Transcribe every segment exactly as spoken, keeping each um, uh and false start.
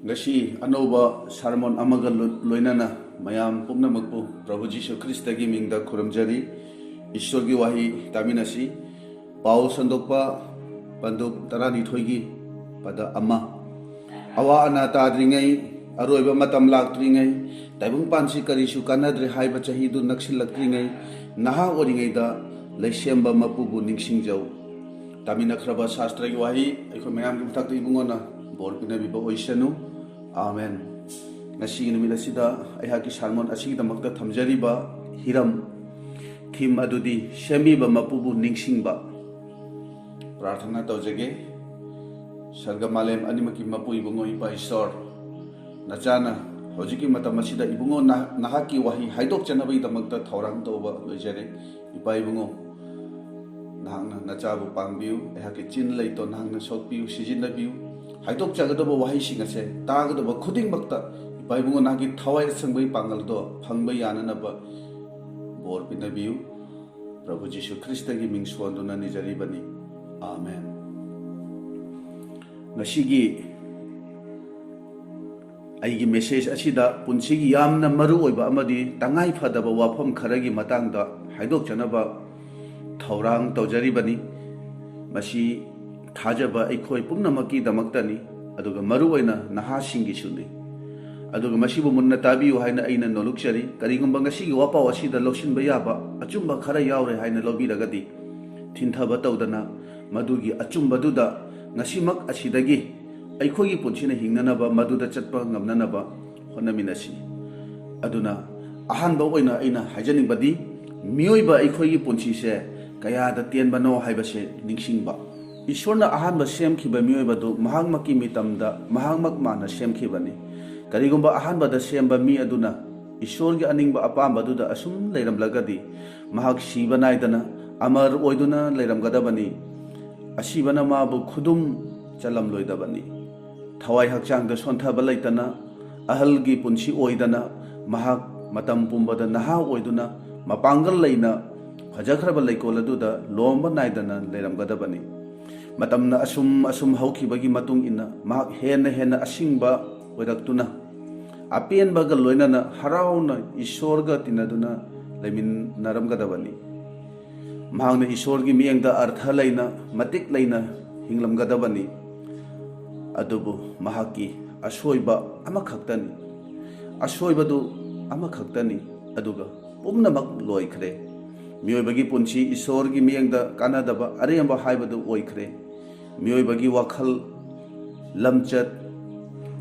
ꯉꯁꯤ ꯑꯅꯧꯕ ꯁꯥꯔꯃꯣꯟ ꯑꯃꯒ ꯂꯣ- ꯂꯣꯏꯅꯅ ꯃꯌꯥꯝ ꯄꯨꯝꯅꯃꯛꯄꯨ ꯄ꯭ꯔꯚꯨ ꯖꯤꯁꯨ ꯈ꯭ꯔꯤꯁꯇꯒꯤ ꯃꯤꯡꯗ ꯈꯨꯔꯨꯝꯖꯔꯤ꯫ ꯏꯁꯣꯔꯒꯤ ꯋꯥꯍꯩ ꯇꯥꯃꯤꯟꯅꯁꯤ꯫ ꯄꯥꯎ ꯁꯟꯗꯣꯛꯄ ꯄꯟꯗꯨꯞ ꯇꯔꯥꯅꯤꯊꯣꯏꯒꯤ ꯄꯗ ꯑꯃ꯫ ꯑꯋꯥ ꯑꯅꯥ ꯇꯥꯗ꯭ꯔꯤꯉꯩ, ꯑꯔꯣꯏꯕ ꯃꯇꯝ ꯂꯥꯛꯇ꯭ꯔꯤꯉꯩ, ꯇꯥꯏꯕꯪꯄꯥꯟꯁꯤ ꯀꯔꯤꯁꯨ ꯀꯥꯟꯅꯗ꯭ꯔꯦ ꯍꯥꯏꯕ ꯆꯍꯤꯗꯨ ꯅꯛꯁꯤꯜꯂꯛꯇ꯭ꯔꯤꯉꯩ, ꯅꯍꯥ ꯑꯣꯏꯔꯤꯉꯩꯗ ꯂꯩꯁꯦꯝꯕ ꯃꯄꯨꯕꯨ ꯅꯤꯡꯁꯤꯡꯖꯧ꯫ ꯇꯥꯃꯤꯟꯅꯈ꯭ꯔꯕ ꯁꯥꯁꯇ꯭ꯔꯒꯤ ꯋꯥꯍꯩ ꯑꯩꯈꯣꯏ ꯃꯌꯥꯝꯒꯤ ꯃꯊꯛꯇ ꯏꯕꯨꯡꯉꯣꯅ ꯕꯣꯔ ꯄꯤꯅꯕꯤꯕ ꯑꯣꯏꯁꯅꯨ꯫ ꯑꯥꯃꯦꯟ꯫ ꯉꯁꯤꯒꯤ ꯅꯨꯃꯤꯠ ꯑꯁꯤꯗ ꯑꯩꯍꯥꯛꯀꯤ ꯁꯥꯔꯃꯣꯟ ꯑꯁꯤꯒꯤꯗꯃꯛꯇ ꯊꯝꯖꯔꯤꯕ ꯍꯤꯔꯝ, ꯊꯤꯝ ꯑꯗꯨꯗꯤ ꯁꯦꯝꯕꯤꯕ ꯃꯄꯨꯕꯨ ꯅꯤꯡꯁꯤꯡꯕ꯫ ꯄ꯭ꯔꯥꯔꯊꯅꯥ ꯇꯧꯖꯒꯦ꯫ ꯁꯔꯒ ꯃꯥꯂꯦꯝ ꯑꯅꯤꯃꯛꯀꯤ ꯃꯄꯨ ꯏꯕꯨꯡꯉꯣ ꯏꯄꯥ ꯏꯁꯣꯔ, ꯅꯆꯥꯅ ꯍꯧꯖꯤꯛꯀꯤ ꯃꯇꯝ ꯑꯁꯤꯗ ꯏꯕꯨꯡꯉꯣ ꯅꯍ- ꯅꯍꯥꯛꯀꯤ ꯋꯥꯍꯩ ꯍꯥꯏꯗꯣꯛꯆꯅꯕꯒꯤꯗꯃꯛꯇ ꯊꯧꯔꯥꯡ ꯇꯧꯕ ꯂꯣꯏꯖꯔꯦ꯫ ꯏꯄꯥ ꯏꯕꯨꯡꯉꯣ, ꯅꯍꯥꯛꯅ ꯅꯆꯥꯕꯨ ꯄꯥꯡꯕꯤꯌꯨ, ꯑꯩꯍꯥꯛꯀꯤ ꯆꯤꯟ ꯂꯩꯇꯣ ꯅꯍꯥꯛꯅ ꯁꯣꯛꯄꯤꯌꯨ, ꯁꯤꯖꯤꯟꯅꯕꯤꯌꯨ꯫ ꯍꯥꯏꯗꯣꯛꯆꯒꯗꯕ ꯋꯥꯍꯩꯁꯤꯡ ꯑꯁꯦ ꯇꯥꯒꯗꯕ ꯈꯨꯗꯤꯡꯃꯛꯇ ꯏꯄꯥ ꯏꯕꯨꯡꯉꯣ ꯅꯍꯥꯛꯀꯤ ꯊꯋꯥꯏ ꯑꯁꯦꯡꯕꯒꯤ ꯄꯥꯡꯒꯜꯗꯣ ꯐꯪꯕ ꯌꯥꯅꯅꯕ ꯕꯣꯔ ꯄꯤꯅꯕꯤꯌꯨ꯫ ꯄ꯭ꯔꯚꯨ ꯖꯤꯁꯨ ꯈ꯭ꯔꯤꯁꯇꯒꯤ ꯃꯤꯡ ꯁꯣꯟꯗꯨꯅ ꯅꯤꯖꯔꯤꯕꯅꯤ꯫ ꯑꯥꯃꯦꯟ꯫ ꯉꯁꯤꯒꯤ ꯑꯩꯒꯤ ꯃꯦꯁꯦꯖ ꯑꯁꯤꯗ ꯄꯨꯟꯁꯤꯒꯤ ꯌꯥꯝꯅ ꯃꯔꯨ ꯑꯣꯏꯕ ꯑꯃꯗꯤ ꯇꯉꯥꯏ ꯐꯗꯕ ꯋꯥꯐꯝ ꯈꯔꯒꯤ ꯃꯇꯥꯡꯗ ꯍꯥꯏꯗꯣꯛꯆꯅꯕ ꯊꯧꯔꯥꯡ ꯇꯧꯖꯔꯤꯕꯅꯤ꯫ ꯃꯁꯤ ꯊꯥꯖꯕ ꯑꯩꯈꯣꯏ ꯄꯨꯝꯅꯃꯛꯀꯤꯗꯃꯛꯇꯅꯤ, ꯑꯗꯨꯒ ꯃꯔꯨꯑꯣꯏꯅ ꯅꯍꯥꯁꯤꯡꯒꯤꯁꯨꯅꯤ꯫ ꯑꯗꯨꯒ ꯃꯁꯤꯕꯨ ꯃꯨꯟꯅ ꯇꯥꯕꯤꯌꯨ ꯍꯥꯏꯅ ꯑꯩꯅ ꯅꯣꯂꯨꯛꯆꯔꯤ꯫ ꯀꯔꯤꯒꯨꯝꯕ ꯉꯁꯤꯒꯤ ꯋꯥꯄꯥꯎ ꯑꯁꯤꯗ ꯂꯧꯁꯤꯟꯕ ꯌꯥꯕ ꯑꯆꯨꯝꯕ ꯈꯔ ꯌꯥꯎꯔꯦ ꯍꯥꯏꯅ ꯂꯧꯕꯤꯔꯒꯗꯤ, ꯊꯤꯟꯊꯕ ꯇꯧꯗꯅ ꯃꯗꯨꯒꯤ ꯑꯆꯨꯝꯕꯗꯨꯗ ꯉꯁꯤꯃꯛ ꯑꯁꯤꯗꯒꯤ ꯑꯩꯈꯣꯏꯒꯤ ꯄꯨꯟꯁꯤꯅ ꯍꯤꯡꯅꯅꯕ, ꯃꯗꯨꯗ ꯆꯠꯄ ꯉꯝꯅꯅꯕ ꯍꯣꯠꯅꯃꯤꯟꯅꯁꯤ꯫ ꯑꯗꯨꯅ ꯑꯍꯥꯟꯕ ꯑꯣꯏꯅ ꯑꯩꯅ ꯍꯥꯏꯖꯅꯤꯡꯕꯗꯤ, ꯃꯤꯑꯣꯏꯕ ꯑꯩꯈꯣꯏꯒꯤ ꯄꯨꯟꯁꯤꯁꯦ ꯀꯌꯥꯗ ꯇꯦꯟꯕꯅꯣ ꯍꯥꯏꯕꯁꯦ ꯅꯤꯡꯁꯤꯡꯕ꯫ ꯏꯁꯣꯔꯅ ꯑꯍꯥꯟꯕ ꯁꯦꯝꯈꯤꯕ ꯃꯤꯑꯣꯏꯕꯗꯨ ꯃꯍꯥꯛꯃꯛꯀꯤ ꯃꯤꯇꯝꯗ ꯃꯍꯥꯛꯃꯛ ꯃꯥꯅ ꯁꯦꯝꯈꯤꯕꯅꯤ꯫ ꯀꯔꯤꯒꯨꯝꯕ ꯑꯍꯥꯟꯕꯗ ꯁꯦꯝꯕ ꯃꯤ ꯑꯗꯨꯅ ꯏꯁꯣꯔꯒꯤ ꯑꯅꯤꯡꯕ ꯑꯄꯥꯝꯕꯗꯨꯗ ꯑꯁꯨꯝ ꯂꯩꯔꯝꯂꯒꯗꯤ, ꯃꯍꯥꯛ ꯁꯤꯕ ꯅꯥꯏꯗꯅ ꯑꯃꯔ ꯑꯣꯏꯗꯨꯅ ꯂꯩꯔꯝꯒꯗꯕꯅꯤ꯫ ꯑꯁꯤꯕꯅ ꯃꯥꯕꯨ ꯈꯨꯗꯨꯝ ꯆꯜꯂꯝꯂꯣꯏꯗꯕꯅꯤ꯫ ꯊꯋꯥꯏ ꯍꯛꯆꯥꯡꯗ ꯁꯣꯟꯊꯕ ꯂꯩꯇꯅ, ꯑꯍꯜꯒꯤ ꯄꯨꯟꯁꯤ ꯑꯣꯏꯗꯅ, ꯃꯍꯥꯛ ꯃꯇꯝ ꯄꯨꯝꯕꯗ ꯅꯍꯥ ꯑꯣꯏꯗꯨꯅ, ꯃꯄꯥꯡꯒꯜ ꯂꯩꯅ, ꯐꯖꯈ꯭ꯔꯕ ꯂꯩꯀꯣꯜ ꯑꯗꯨꯗ ꯂꯣꯝꯕ ꯅꯥꯏꯗꯅ ꯂꯩꯔꯝꯒꯗꯕꯅꯤ꯫ ꯃꯇꯝꯅ ꯑꯁꯨꯝ ꯑꯁꯨꯝ ꯍꯧꯈꯤꯕꯒꯤ ꯃꯇꯨꯡ ꯏꯟꯅ, ꯃꯍꯥꯛ ꯍꯦꯟꯅ ꯍꯦꯟꯅ ꯑꯁꯤꯡꯕ ꯑꯣꯏꯔꯛꯇꯨꯅ, ꯑꯄꯦꯟꯕꯒ ꯂꯣꯏꯅꯅ ꯍꯔꯥꯎꯅ ꯏꯁꯣꯔꯒ ꯇꯤꯟꯅꯗꯨꯅ ꯂꯩꯃꯤꯟꯅꯔꯝꯒꯗꯕꯅꯤ꯫ ꯃꯍꯥꯛꯅ ꯏꯁꯣꯔꯒꯤ ꯃꯤꯠꯌꯦꯡꯗ ꯑꯔꯊ ꯂꯩꯅ, ꯃꯇꯤꯛ ꯂꯩꯅ ꯍꯤꯡꯂꯝꯒꯗꯕꯅꯤ꯫ ꯑꯗꯨꯕꯨ ꯃꯍꯥꯛꯀꯤ ꯑꯁꯣꯏꯕ ꯑꯃꯈꯛꯇꯅꯤ꯫ ꯑꯁꯣꯏꯕꯗꯨ ꯑꯃꯈꯛꯇꯅꯤ, ꯑꯗꯨꯒ ꯄꯨꯝꯅꯃꯛ ꯂꯣꯏꯈ꯭ꯔꯦ꯫ ꯃꯤꯑꯣꯏꯕꯒꯤ ꯄꯨꯟꯁꯤ ꯏꯁꯣꯔꯒꯤ ꯃꯤꯠꯌꯦꯡꯗ ꯀꯥꯟꯅꯗꯕ, ꯑꯔꯦꯝꯕ ꯍꯥꯏꯕꯗꯨ ꯑꯣꯏꯈ꯭ꯔꯦ꯫ ꯃꯤꯑꯣꯏꯕꯒꯤ ꯋꯥꯈꯜ, ꯂꯝꯆꯠ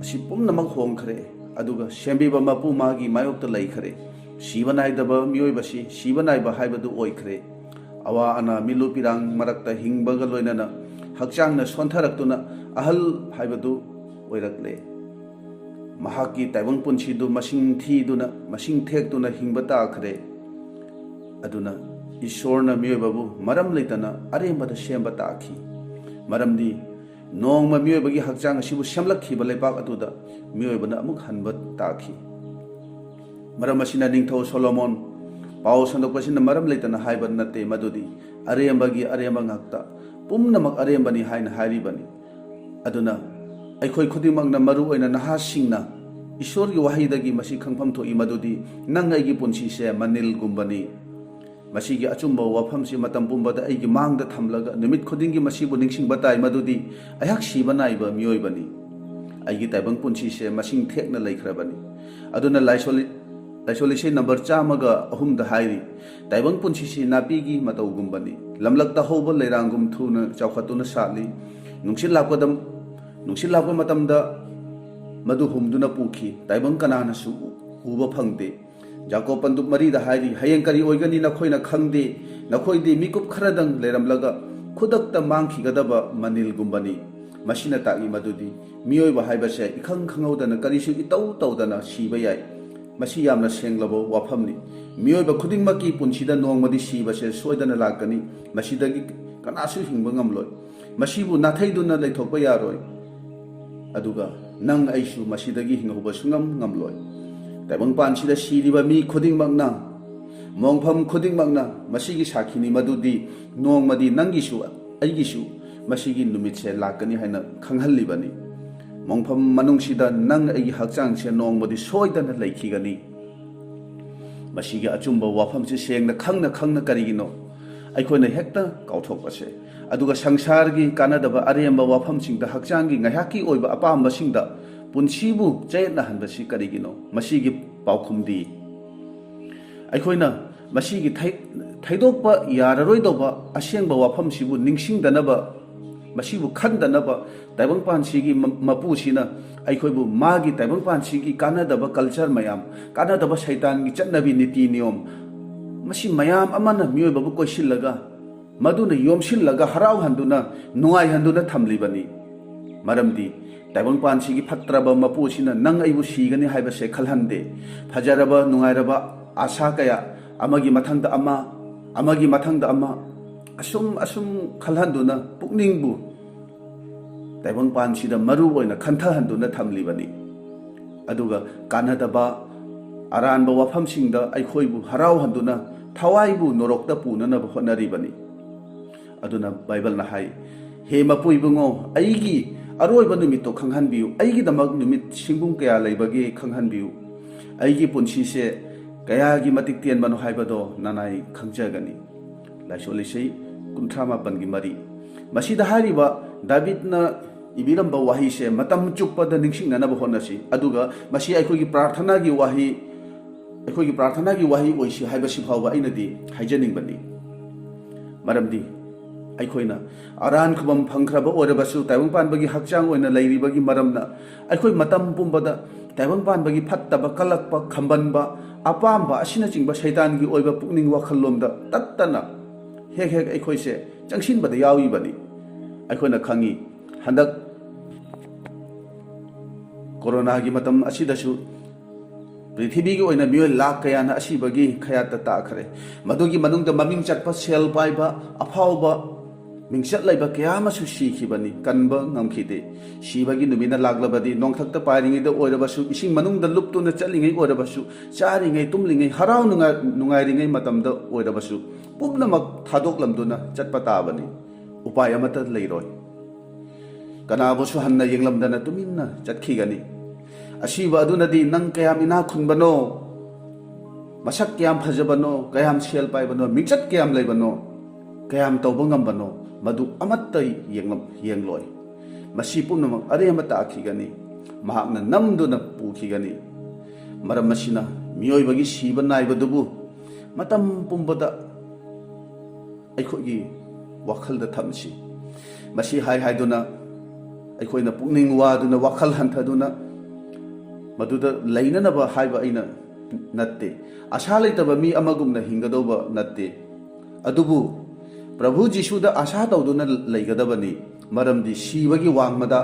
ꯑꯁꯤ ꯄꯨꯝꯅꯃꯛ ꯍꯣꯡꯈ꯭ꯔꯦ, ꯑꯗꯨꯒ ꯁꯦꯝꯕꯤꯕ ꯃꯄꯨ ꯃꯥꯒꯤ ꯃꯥꯌꯣꯛꯇ ꯂꯩꯈ꯭ꯔꯦ꯫ ꯁꯤꯕ ꯅꯥꯏꯗꯕ ꯃꯤꯑꯣꯏꯕꯁꯤ ꯁꯤꯕ ꯅꯥꯏꯕ ꯍꯥꯏꯕꯗꯨ ꯑꯣꯏꯈ꯭ꯔꯦ꯫ ꯑꯋꯥ ꯑꯅꯥ, ꯃꯤꯂꯨ ꯄꯤꯔꯥꯡ ꯃꯔꯛꯇ ꯍꯤꯡꯕꯒ ꯂꯣꯏꯅꯅ ꯍꯛꯆꯥꯡꯅ ꯁꯣꯟꯊꯔꯛꯇꯨꯅ ꯑꯍꯜ ꯍꯥꯏꯕꯗꯨ ꯑꯣꯏꯔꯛꯂꯦ꯫ ꯃꯍꯥꯛꯀꯤ ꯇꯥꯏꯕꯪ ꯄꯨꯟꯁꯤꯗꯨ ꯃꯁꯤꯡ ꯊꯤꯗꯨꯅ, ꯃꯁꯤꯡ ꯊꯦꯛꯇꯨꯅ ꯍꯤꯡꯕ ꯇꯥꯈ꯭ꯔꯦ꯫ ꯑꯗꯨꯅ ꯏꯁꯣꯔꯅ ꯃꯤꯑꯣꯏꯕꯕꯨ ꯃꯔꯝ ꯂꯩꯇꯅ ꯑꯔꯦꯝꯕꯗ ꯁꯦꯝꯕ ꯇꯥꯈꯤ꯫ ꯃꯔꯝꯗꯤ ꯅꯣꯡꯃ ꯃꯤꯑꯣꯏꯕꯒꯤ ꯍꯛꯆꯥꯡ ꯑꯁꯤꯕꯨ ꯁꯦꯝꯂꯛꯈꯤꯕ ꯂꯩꯕꯥꯛ ꯑꯗꯨꯗ ꯃꯤꯑꯣꯏꯕꯅ ꯑꯃꯨꯛ ꯍꯟꯕ ꯇꯥꯈꯤ꯫ ꯃꯔꯝ ꯑꯁꯤꯅ ꯅꯤꯡꯊꯧ ꯁꯣꯂꯣꯃꯣꯟ ꯄꯥꯎ ꯁꯟꯗꯣꯛꯄꯁꯤꯅ ꯃꯔꯝ ꯂꯩꯇꯅ ꯍꯥꯏꯕ ꯅꯠꯇꯦ, ꯃꯗꯨꯗꯤ ꯑꯔꯦꯝꯕꯒꯤ ꯑꯔꯦꯝꯕ ꯉꯥꯛꯇ, ꯄꯨꯝꯅꯃꯛ ꯑꯔꯦꯝꯕꯅꯤ ꯍꯥꯏꯅ ꯍꯥꯏꯔꯤꯕꯅꯤ꯫ ꯑꯗꯨꯅ ꯑꯩꯈꯣꯏ ꯈꯨꯗꯤꯡꯃꯛꯅ, ꯃꯔꯨ ꯑꯣꯏꯅ ꯅꯍꯥꯁꯤꯡꯅ, ꯏꯁꯣꯔꯒꯤ ꯋꯥꯍꯩꯗꯒꯤ ꯃꯁꯤ ꯈꯪꯐꯝ ꯊꯣꯛꯏ, ꯃꯗꯨꯗꯤ ꯅꯪ ꯑꯩꯒꯤ ꯄꯨꯟꯁꯤꯁꯦ ꯃꯅꯤꯜꯒꯨꯝꯕꯅꯤ꯫ ꯃꯁꯤꯒꯤ ꯑꯆꯨꯝꯕ ꯋꯥꯐꯝꯁꯤ ꯃꯇꯝ ꯄꯨꯝꯕꯗ ꯑꯩꯒꯤ ꯃꯥꯡꯗ ꯊꯝꯂꯒ ꯅꯨꯃꯤꯠ ꯈꯨꯗꯤꯡꯒꯤ ꯃꯁꯤꯕꯨ ꯅꯤꯡꯁꯤꯡꯕ ꯇꯥꯏ, ꯃꯗꯨꯗꯤ ꯑꯩꯍꯥꯛ ꯁꯤꯕ ꯅꯥꯏꯕ ꯃꯤꯑꯣꯏꯕꯅꯤ꯫ ꯑꯩꯒꯤ ꯇꯥꯏꯕꯪ ꯄꯨꯟꯁꯤꯁꯦ ꯃꯁꯤꯡ ꯊꯦꯛꯅ ꯂꯩꯈ꯭ꯔꯕꯅꯤ꯫ ꯑꯗꯨꯅ ꯂꯥꯏꯁꯣꯜ-, ꯂꯥꯏꯁꯣꯜ ꯏꯁꯩ ꯅꯝꯕꯔ ꯆꯥꯝꯃꯒ ꯑꯍꯨꯝꯗ ꯍꯥꯏꯔꯤ, "ꯇꯥꯏꯕꯪ ꯄꯨꯟꯁꯤꯁꯤ ꯅꯥꯄꯤꯒꯤ ꯃꯇꯧꯒꯨꯝꯕꯅꯤ, ꯂꯝꯂꯛꯇ ꯍꯧꯕ ꯂꯩꯔꯥꯡꯒꯨꯝ ꯊꯨꯅ ꯆꯥꯎꯈꯠꯇꯨꯅ ꯁꯥꯠꯂꯤ꯫ ꯅꯨꯡꯁꯤꯠ ꯂꯥꯛꯄꯗ, ꯅꯨꯡꯁꯤꯠ ꯂꯥꯛꯄ ꯃꯇꯝꯗ ꯃꯗꯨ ꯍꯨꯝꯗꯨꯅ ꯄꯨꯈꯤ, ꯇꯥꯏꯕꯪ ꯀꯅꯥꯅꯁꯨ ꯎ-, ꯎꯕ ꯐꯪꯗꯦ꯫" ꯖꯥꯀꯣꯕ ꯄꯟꯗꯨꯞ ꯃꯔꯤꯗ ꯍꯥꯏꯔꯤ, "ꯍꯌꯦꯡ ꯀꯔꯤ ꯑꯣꯏꯒꯅꯤ ꯅꯈꯣꯏꯅ ꯈꯪꯗꯦ꯫ ꯅꯈꯣꯏꯗꯤ ꯃꯤꯀꯨꯞ ꯈꯔꯗꯪ ꯂꯩꯔꯝꯂꯒ ꯈꯨꯗꯛꯇ ꯃꯥꯡꯈꯤꯒꯗꯕ ꯃꯅꯤꯜꯒꯨꯝꯕꯅꯤ꯫" ꯃꯁꯤꯅ ꯇꯥꯛꯏ ꯃꯗꯨꯗꯤ ꯃꯤꯑꯣꯏꯕ ꯍꯥꯏꯕꯁꯦ ꯏꯈꯪ ꯈꯪꯍꯧꯗꯅ, ꯀꯔꯤꯁꯨ ꯏꯇꯧ ꯇꯧꯗꯅ ꯁꯤꯕ ꯌꯥꯏ꯫ ꯃꯁꯤ ꯌꯥꯝꯅ ꯁꯦꯡꯂꯕ ꯋꯥꯐꯝꯅꯤ꯫ ꯃꯤꯑꯣꯏꯕ ꯈꯨꯗꯤꯡꯃꯛꯀꯤ ꯄꯨꯟꯁꯤꯗ ꯅꯣꯡꯃꯗꯤ ꯁꯤꯕꯁꯦ ꯁꯣꯏꯗꯅ ꯂꯥꯛꯀꯅꯤ꯫ ꯃꯁꯤꯗꯒꯤ ꯀꯅꯥꯁꯨ ꯍꯤꯡꯕ ꯉꯝꯂꯣꯏ꯫ ꯃꯁꯤꯕꯨ ꯅꯥꯊꯩꯗꯨꯅ ꯂꯩꯊꯣꯛꯄ ꯌꯥꯔꯣꯏ꯫ ꯑꯗꯨꯒ ꯅꯪ ꯑꯩꯁꯨ ꯃꯁꯤꯗꯒꯤ ꯍꯤꯡꯍꯧꯕ ꯁꯨꯡꯉꯝ ꯉꯝꯂꯣꯏ꯫ ꯇꯥꯏꯕꯪꯄꯥꯟꯁꯤꯗ ꯁꯤꯔꯤꯕ ꯃꯤ ꯈꯨꯗꯤꯡꯃꯛꯅ, ꯃꯣꯡꯐꯝ ꯈꯨꯗꯤꯡꯃꯛꯅ ꯃꯁꯤꯒꯤ ꯁꯥꯈꯤꯅꯤ, ꯃꯗꯨꯗꯤ ꯅꯣꯡꯃꯗꯤ ꯅꯪꯒꯤꯁꯨ ꯑꯩꯒꯤꯁꯨ ꯃꯁꯤꯒꯤ ꯅꯨꯃꯤꯠꯁꯦ ꯂꯥꯛꯀꯅꯤ ꯍꯥꯏꯅ ꯈꯪꯍꯜꯂꯤꯕꯅꯤ꯫ ꯃꯣꯡꯐꯝ ꯃꯅꯨꯡꯁꯤꯗ ꯅꯪ ꯑꯩꯒꯤ ꯍꯛꯆꯥꯡꯁꯦ ꯅꯣꯡꯃꯗꯤ ꯁꯣꯏꯗꯅ ꯂꯩꯈꯤꯒꯅꯤ꯫ ꯃꯁꯤꯒꯤ ꯑꯆꯨꯝꯕ ꯋꯥꯐꯝꯁꯤ ꯁꯦꯡꯅ ꯈꯪꯅ ꯈꯪꯅ ꯀꯔꯤꯒꯤꯅꯣ ꯑꯩꯈꯣꯏꯅ ꯍꯦꯛꯇ ꯀꯥꯎꯊꯣꯛꯄꯁꯦ? ꯑꯗꯨꯒ ꯁꯪꯁꯥꯔꯒꯤ ꯀꯥꯟꯅꯗꯕ ꯑꯔꯦꯝꯕ ꯋꯥꯐꯝꯁꯤꯡꯗ, ꯍꯛꯆꯥꯡꯒꯤ ꯉꯥꯏꯍꯥꯛꯀꯤ ꯑꯣꯏꯕ ꯑꯄꯥꯝꯕꯁꯤꯡꯗ ꯄꯨꯟꯁꯤꯕꯨ ꯆꯌꯦꯠꯅꯍꯟꯕꯁꯤ ꯀꯔꯤꯒꯤꯅꯣ? ꯃꯁꯤꯒꯤ ꯄꯥꯎꯈꯨꯝꯗꯤ ꯑꯩꯈꯣꯏꯅ ꯃꯁꯤꯒꯤ ꯊꯩ-, ꯊꯩꯗꯣꯛꯄ ꯌꯥꯔꯔꯣꯏꯗꯧꯕ ꯑꯁꯦꯡꯕ ꯋꯥꯐꯝꯁꯤꯕꯨ ꯅꯤꯡꯁꯤꯡꯗꯅꯕ, ꯃꯁꯤꯕꯨ ꯈꯟꯗꯅꯕ ꯇꯥꯏꯕꯪꯄꯥꯟꯁꯤꯒꯤ ꯃ-, ꯃꯄꯨꯁꯤꯅ ꯑꯩꯈꯣꯏꯕꯨ ꯃꯥꯒꯤ ꯇꯥꯏꯕꯪꯄꯥꯟꯁꯤꯒꯤ ꯀꯥꯟꯅꯗꯕ culture ꯃꯌꯥꯝ, ꯀꯥꯟꯅꯗꯕ ꯁꯩꯇꯥꯟꯒꯤ ꯆꯠꯅꯕꯤ ꯅꯤꯇꯤ ꯅꯤꯌꯣꯝ, ꯃꯁꯤ ꯃꯌꯥꯝ ꯑꯃꯅ ꯃꯤꯑꯣꯏꯕꯕꯨ ꯀꯣꯏꯁꯤꯜꯂꯒ ꯃꯗꯨꯅ ꯌꯣꯝꯁꯤꯜꯂꯒ ꯍꯔꯥꯎꯍꯟꯗꯨꯅ, ꯅꯨꯡꯉꯥꯏꯍꯟꯗꯨꯅ ꯊꯝꯂꯤꯕꯅꯤ꯫ ꯃꯔꯝꯗꯤ ꯇꯥꯏꯕꯪꯄꯥꯟꯁꯤꯒꯤ ꯐꯠꯇ꯭ꯔꯕ ꯃꯄꯨꯁꯤꯅ ꯅꯪ ꯑꯩꯕꯨ ꯁꯤꯒꯅꯤ ꯍꯥꯏꯕꯁꯦ ꯈꯜꯍꯟꯗꯦ꯫ ꯐꯖꯔꯕ, ꯅꯨꯡꯉꯥꯏꯔꯕ ꯑꯥꯁꯥ ꯀꯌꯥ, ꯑꯃꯒꯤ ꯃꯊꯪꯗ ꯑꯃ, ꯑꯃꯒꯤ ꯃꯊꯪꯗ ꯑꯃ, ꯑꯁꯨꯝ ꯑꯁꯨꯝ ꯈꯜꯍꯟꯗꯨꯅ ꯄꯨꯛꯅꯤꯡꯕꯨ ꯇꯥꯏꯕꯪꯄꯥꯟꯁꯤꯗ ꯃꯔꯨ ꯑꯣꯏꯅ ꯈꯟꯊꯍꯟꯗꯨꯅ ꯊꯝꯂꯤꯕꯅꯤ꯫ ꯑꯗꯨꯒ ꯀꯥꯟꯅꯗꯕ ꯑꯔꯥꯟꯕ ꯋꯥꯐꯝꯁꯤꯡꯗ ꯑꯩꯈꯣꯏꯕꯨ ꯍꯔꯥꯎꯍꯟꯗꯨꯅ ꯊꯋꯥꯏꯕꯨ ꯅꯣꯔꯣꯛꯇ ꯄꯨꯅꯅꯕ ꯍꯣꯠꯅꯔꯤꯕꯅꯤ꯫ ꯑꯗꯨꯅ ꯕꯥꯏꯕꯜꯅ ꯍꯥꯏ, "ꯍꯦ ꯃꯄꯨ ꯏꯕꯨꯡꯉꯣ, ꯑꯩꯒꯤ ꯑꯔꯣꯏꯕ ꯅꯨꯃꯤꯠꯇꯣ ꯈꯪꯍꯟꯕꯤꯌꯨ, ꯑꯩꯒꯤꯗꯃꯛ ꯅꯨꯃꯤꯠ ꯁꯤꯡꯕꯨꯡ ꯀꯌꯥ ꯂꯩꯕꯒꯦ ꯈꯪꯍꯟꯕꯤꯌꯨ, ꯑꯩꯒꯤ ꯄꯨꯟꯁꯤꯁꯦ ꯀꯌꯥꯒꯤ ꯃꯇꯤꯛ ꯇꯦꯟꯕꯅꯣ ꯍꯥꯏꯕꯗꯣ ꯅꯅꯥꯏ ꯈꯪꯖꯒꯅꯤ"꯫ ꯂꯥꯏꯁꯣꯟ ꯏꯁꯩ ꯀꯨꯟꯊ꯭ꯔꯥ ꯃꯥꯄꯟꯒꯤ ꯃꯔꯤ꯫ ꯃꯁꯤꯗ ꯍꯥꯏꯔꯤꯕ ꯗꯥꯕꯤꯗꯅ ꯏꯕꯤꯔꯝꯕ ꯋꯥꯍꯩꯁꯦ ꯃꯇꯝ ꯆꯨꯞꯄꯗ ꯅꯤꯡꯁꯤꯡꯅꯅꯕ ꯍꯣꯠꯅꯁꯤ, ꯑꯗꯨꯒ ꯃꯁꯤ ꯑꯩꯈꯣꯏꯒꯤ ꯄ꯭ꯔꯥꯔꯊꯅꯥꯒꯤ ꯋꯥꯍꯩ, ꯑꯩꯈꯣꯏꯒꯤ ꯄ꯭ꯔꯥꯔꯊꯅꯥꯒꯤ ꯋꯥꯍꯩ ꯑꯣꯏꯁꯤ ꯍꯥꯏꯕꯁꯤ ꯐꯥꯎꯕ ꯑꯩꯅꯗꯤ ꯍꯥꯏꯖꯅꯤꯡꯕꯅꯤ꯫ ꯃꯔꯝꯗꯤ ꯑꯩꯈꯣꯏꯅ ꯑꯔꯥꯟ ꯈꯨꯕꯝ ꯐꯪꯈ꯭ꯔꯕ ꯑꯣꯏꯔꯕꯁꯨ, ꯇꯥꯏꯕꯪ ꯄꯥꯟꯕꯒꯤ ꯍꯛꯆꯥꯡ ꯑꯣꯏꯅ ꯂꯩꯔꯤꯕꯒꯤ ꯃꯔꯝꯅ, ꯑꯩꯈꯣꯏ ꯃꯇꯝ ꯄꯨꯝꯕꯗ ꯇꯥꯏꯕꯪ ꯄꯥꯟꯕꯒꯤ ꯐꯠꯇꯕ, ꯀꯜꯂꯛꯄ, ꯈꯝꯕꯟꯕ, ꯑꯄꯥꯝꯕ ꯑꯁꯤꯅꯆꯤꯡꯕ ꯁꯩꯇꯥꯟꯒꯤ ꯑꯣꯏꯕ ꯄꯨꯛꯅꯤꯡ ꯋꯥꯈꯜꯂꯣꯝꯗ ꯇꯠꯇꯅ ꯍꯦꯛ ꯍꯦꯛ ꯑꯩꯈꯣꯏꯁꯦ ꯆꯪꯁꯤꯟꯕꯗ ꯌꯥꯎꯔꯤꯕꯅꯤ꯫ ꯑꯩꯈꯣꯏꯅ ꯈꯪꯉꯤ, ꯍꯟꯗꯛ ꯀꯣꯔꯣꯅꯥꯒꯤ ꯃꯇꯝ ꯑꯁꯤꯗꯁꯨ ꯄ꯭ꯔꯤꯊꯤꯕꯤꯒꯤ ꯑꯣꯏꯅ ꯃꯤꯑꯣꯏ ꯂꯥꯈ ꯀꯌꯥꯅ ꯑꯁꯤꯕꯒꯤ ꯈꯌꯥꯠꯇ ꯇꯥꯈ꯭ꯔꯦ꯫ ꯃꯗꯨꯒꯤ ꯃꯅꯨꯡꯗ ꯃꯃꯤꯡ ꯆꯠꯄ, ꯁꯦꯜ ꯄꯥꯏꯕ, ꯑꯐꯥꯎꯕ, ꯃꯤꯡꯆꯠ ꯂꯩꯕ ꯀꯌꯥ ꯑꯃꯁꯨ ꯁꯤꯈꯤꯕꯅꯤ, ꯀꯟꯕ ꯉꯝꯈꯤꯗꯦ꯫ ꯁꯤꯕꯒꯤ ꯅꯨꯃꯤꯠꯅ ꯂꯥꯛꯂꯕꯗꯤ, ꯅꯣꯡꯊꯛꯇ ꯄꯥꯏꯔꯤꯉꯩꯗ ꯑꯣꯏꯔꯕꯁꯨ, ꯏꯁꯤꯡ ꯃꯅꯨꯡꯗ ꯂꯨꯞꯇꯨꯅ ꯆꯠꯂꯤꯉꯩ ꯑꯣꯏꯔꯕꯁꯨ, ꯆꯥꯔꯤꯉꯩ, ꯇꯨꯝꯂꯤꯉꯩ, ꯍꯔꯥꯎ ꯅꯨꯡꯉꯥꯏ-, ꯅꯨꯡꯉꯥꯏꯔꯤꯉꯩ ꯃꯇꯝꯗ ꯑꯣꯏꯔꯕꯁꯨ, ꯄꯨꯝꯅꯃꯛ ꯊꯥꯗꯣꯛꯂꯝꯗꯨꯅ ꯆꯠꯄ ꯇꯥꯕꯅꯤ꯫ ꯎꯄꯥꯏ ꯑꯃꯠꯇ ꯂꯩꯔꯣꯏ꯫ ꯀꯅꯥꯕꯨꯁꯨ ꯍꯟꯅ ꯌꯦꯡꯂꯝꯗꯅ ꯇꯨꯃꯤꯟꯅ ꯆꯠꯈꯤꯒꯅꯤ꯫ ꯑꯁꯤꯕ ꯑꯗꯨꯅꯗꯤ ꯅꯪ ꯀꯌꯥꯝ ꯏꯅꯥꯛ ꯈꯨꯟꯕꯅꯣ, ꯃꯁꯛ ꯀꯌꯥꯝ ꯐꯖꯕꯅꯣ, ꯀꯌꯥꯝ ꯁꯦꯜ ꯄꯥꯏꯕꯅꯣ, ꯃꯤꯡꯆꯠ ꯀꯌꯥꯝ ꯂꯩꯕꯅꯣ, ꯀꯌꯥꯝ ꯇꯧꯕ ꯉꯝꯕꯅꯣ, ꯃꯗꯨ ꯑꯃꯠꯇ ꯌꯦꯡꯂꯝ-, ꯌꯦꯡꯂꯣꯏ꯫ ꯃꯁꯤ ꯄꯨꯝꯅꯃꯛ ꯑꯔꯦꯝꯕ ꯇꯥꯈꯤꯒꯅꯤ꯫ ꯃꯍꯥꯛꯅ ꯅꯝꯗꯨꯅ ꯄꯨꯈꯤꯒꯅꯤ꯫ ꯃꯔꯝ ꯑꯁꯤꯅ ꯃꯤꯑꯣꯏꯕꯒꯤ ꯁꯤꯕ ꯅꯥꯏꯕꯗꯨꯕꯨ ꯃꯇꯝ ꯄꯨꯝꯕꯗ ꯑꯩꯈꯣꯏꯒꯤ ꯋꯥꯈꯜꯗ ꯊꯝꯁꯤ꯫ ꯃꯁꯤ ꯍꯥꯏ ꯍꯥꯏꯗꯨꯅ ꯑꯩꯈꯣꯏꯅ ꯄꯨꯛꯅꯤꯡ ꯋꯥꯗꯨꯅ, ꯋꯥꯈꯜ ꯍꯟꯊꯗꯨꯅ ꯃꯗꯨꯗ ꯂꯩꯅꯅꯕ ꯍꯥꯏꯕ ꯑꯩꯅ ꯅꯠꯇꯦ꯫ ꯑꯁꯥ ꯂꯩꯇꯕ ꯃꯤ ꯑꯃꯒꯨꯝꯅ ꯍꯤꯡꯒꯗꯧꯕ ꯅꯠꯇꯦ꯫ ꯑꯗꯨꯕꯨ ꯄ꯭ꯔꯚꯨ ꯖꯤꯁꯨꯗ ꯑꯁꯥ ꯇꯧꯗꯨꯅ ꯂꯩꯒꯗꯕꯅꯤ꯫ ꯃꯔꯝꯗꯤ ꯁꯤꯕꯒꯤ ꯋꯥꯡꯃꯗ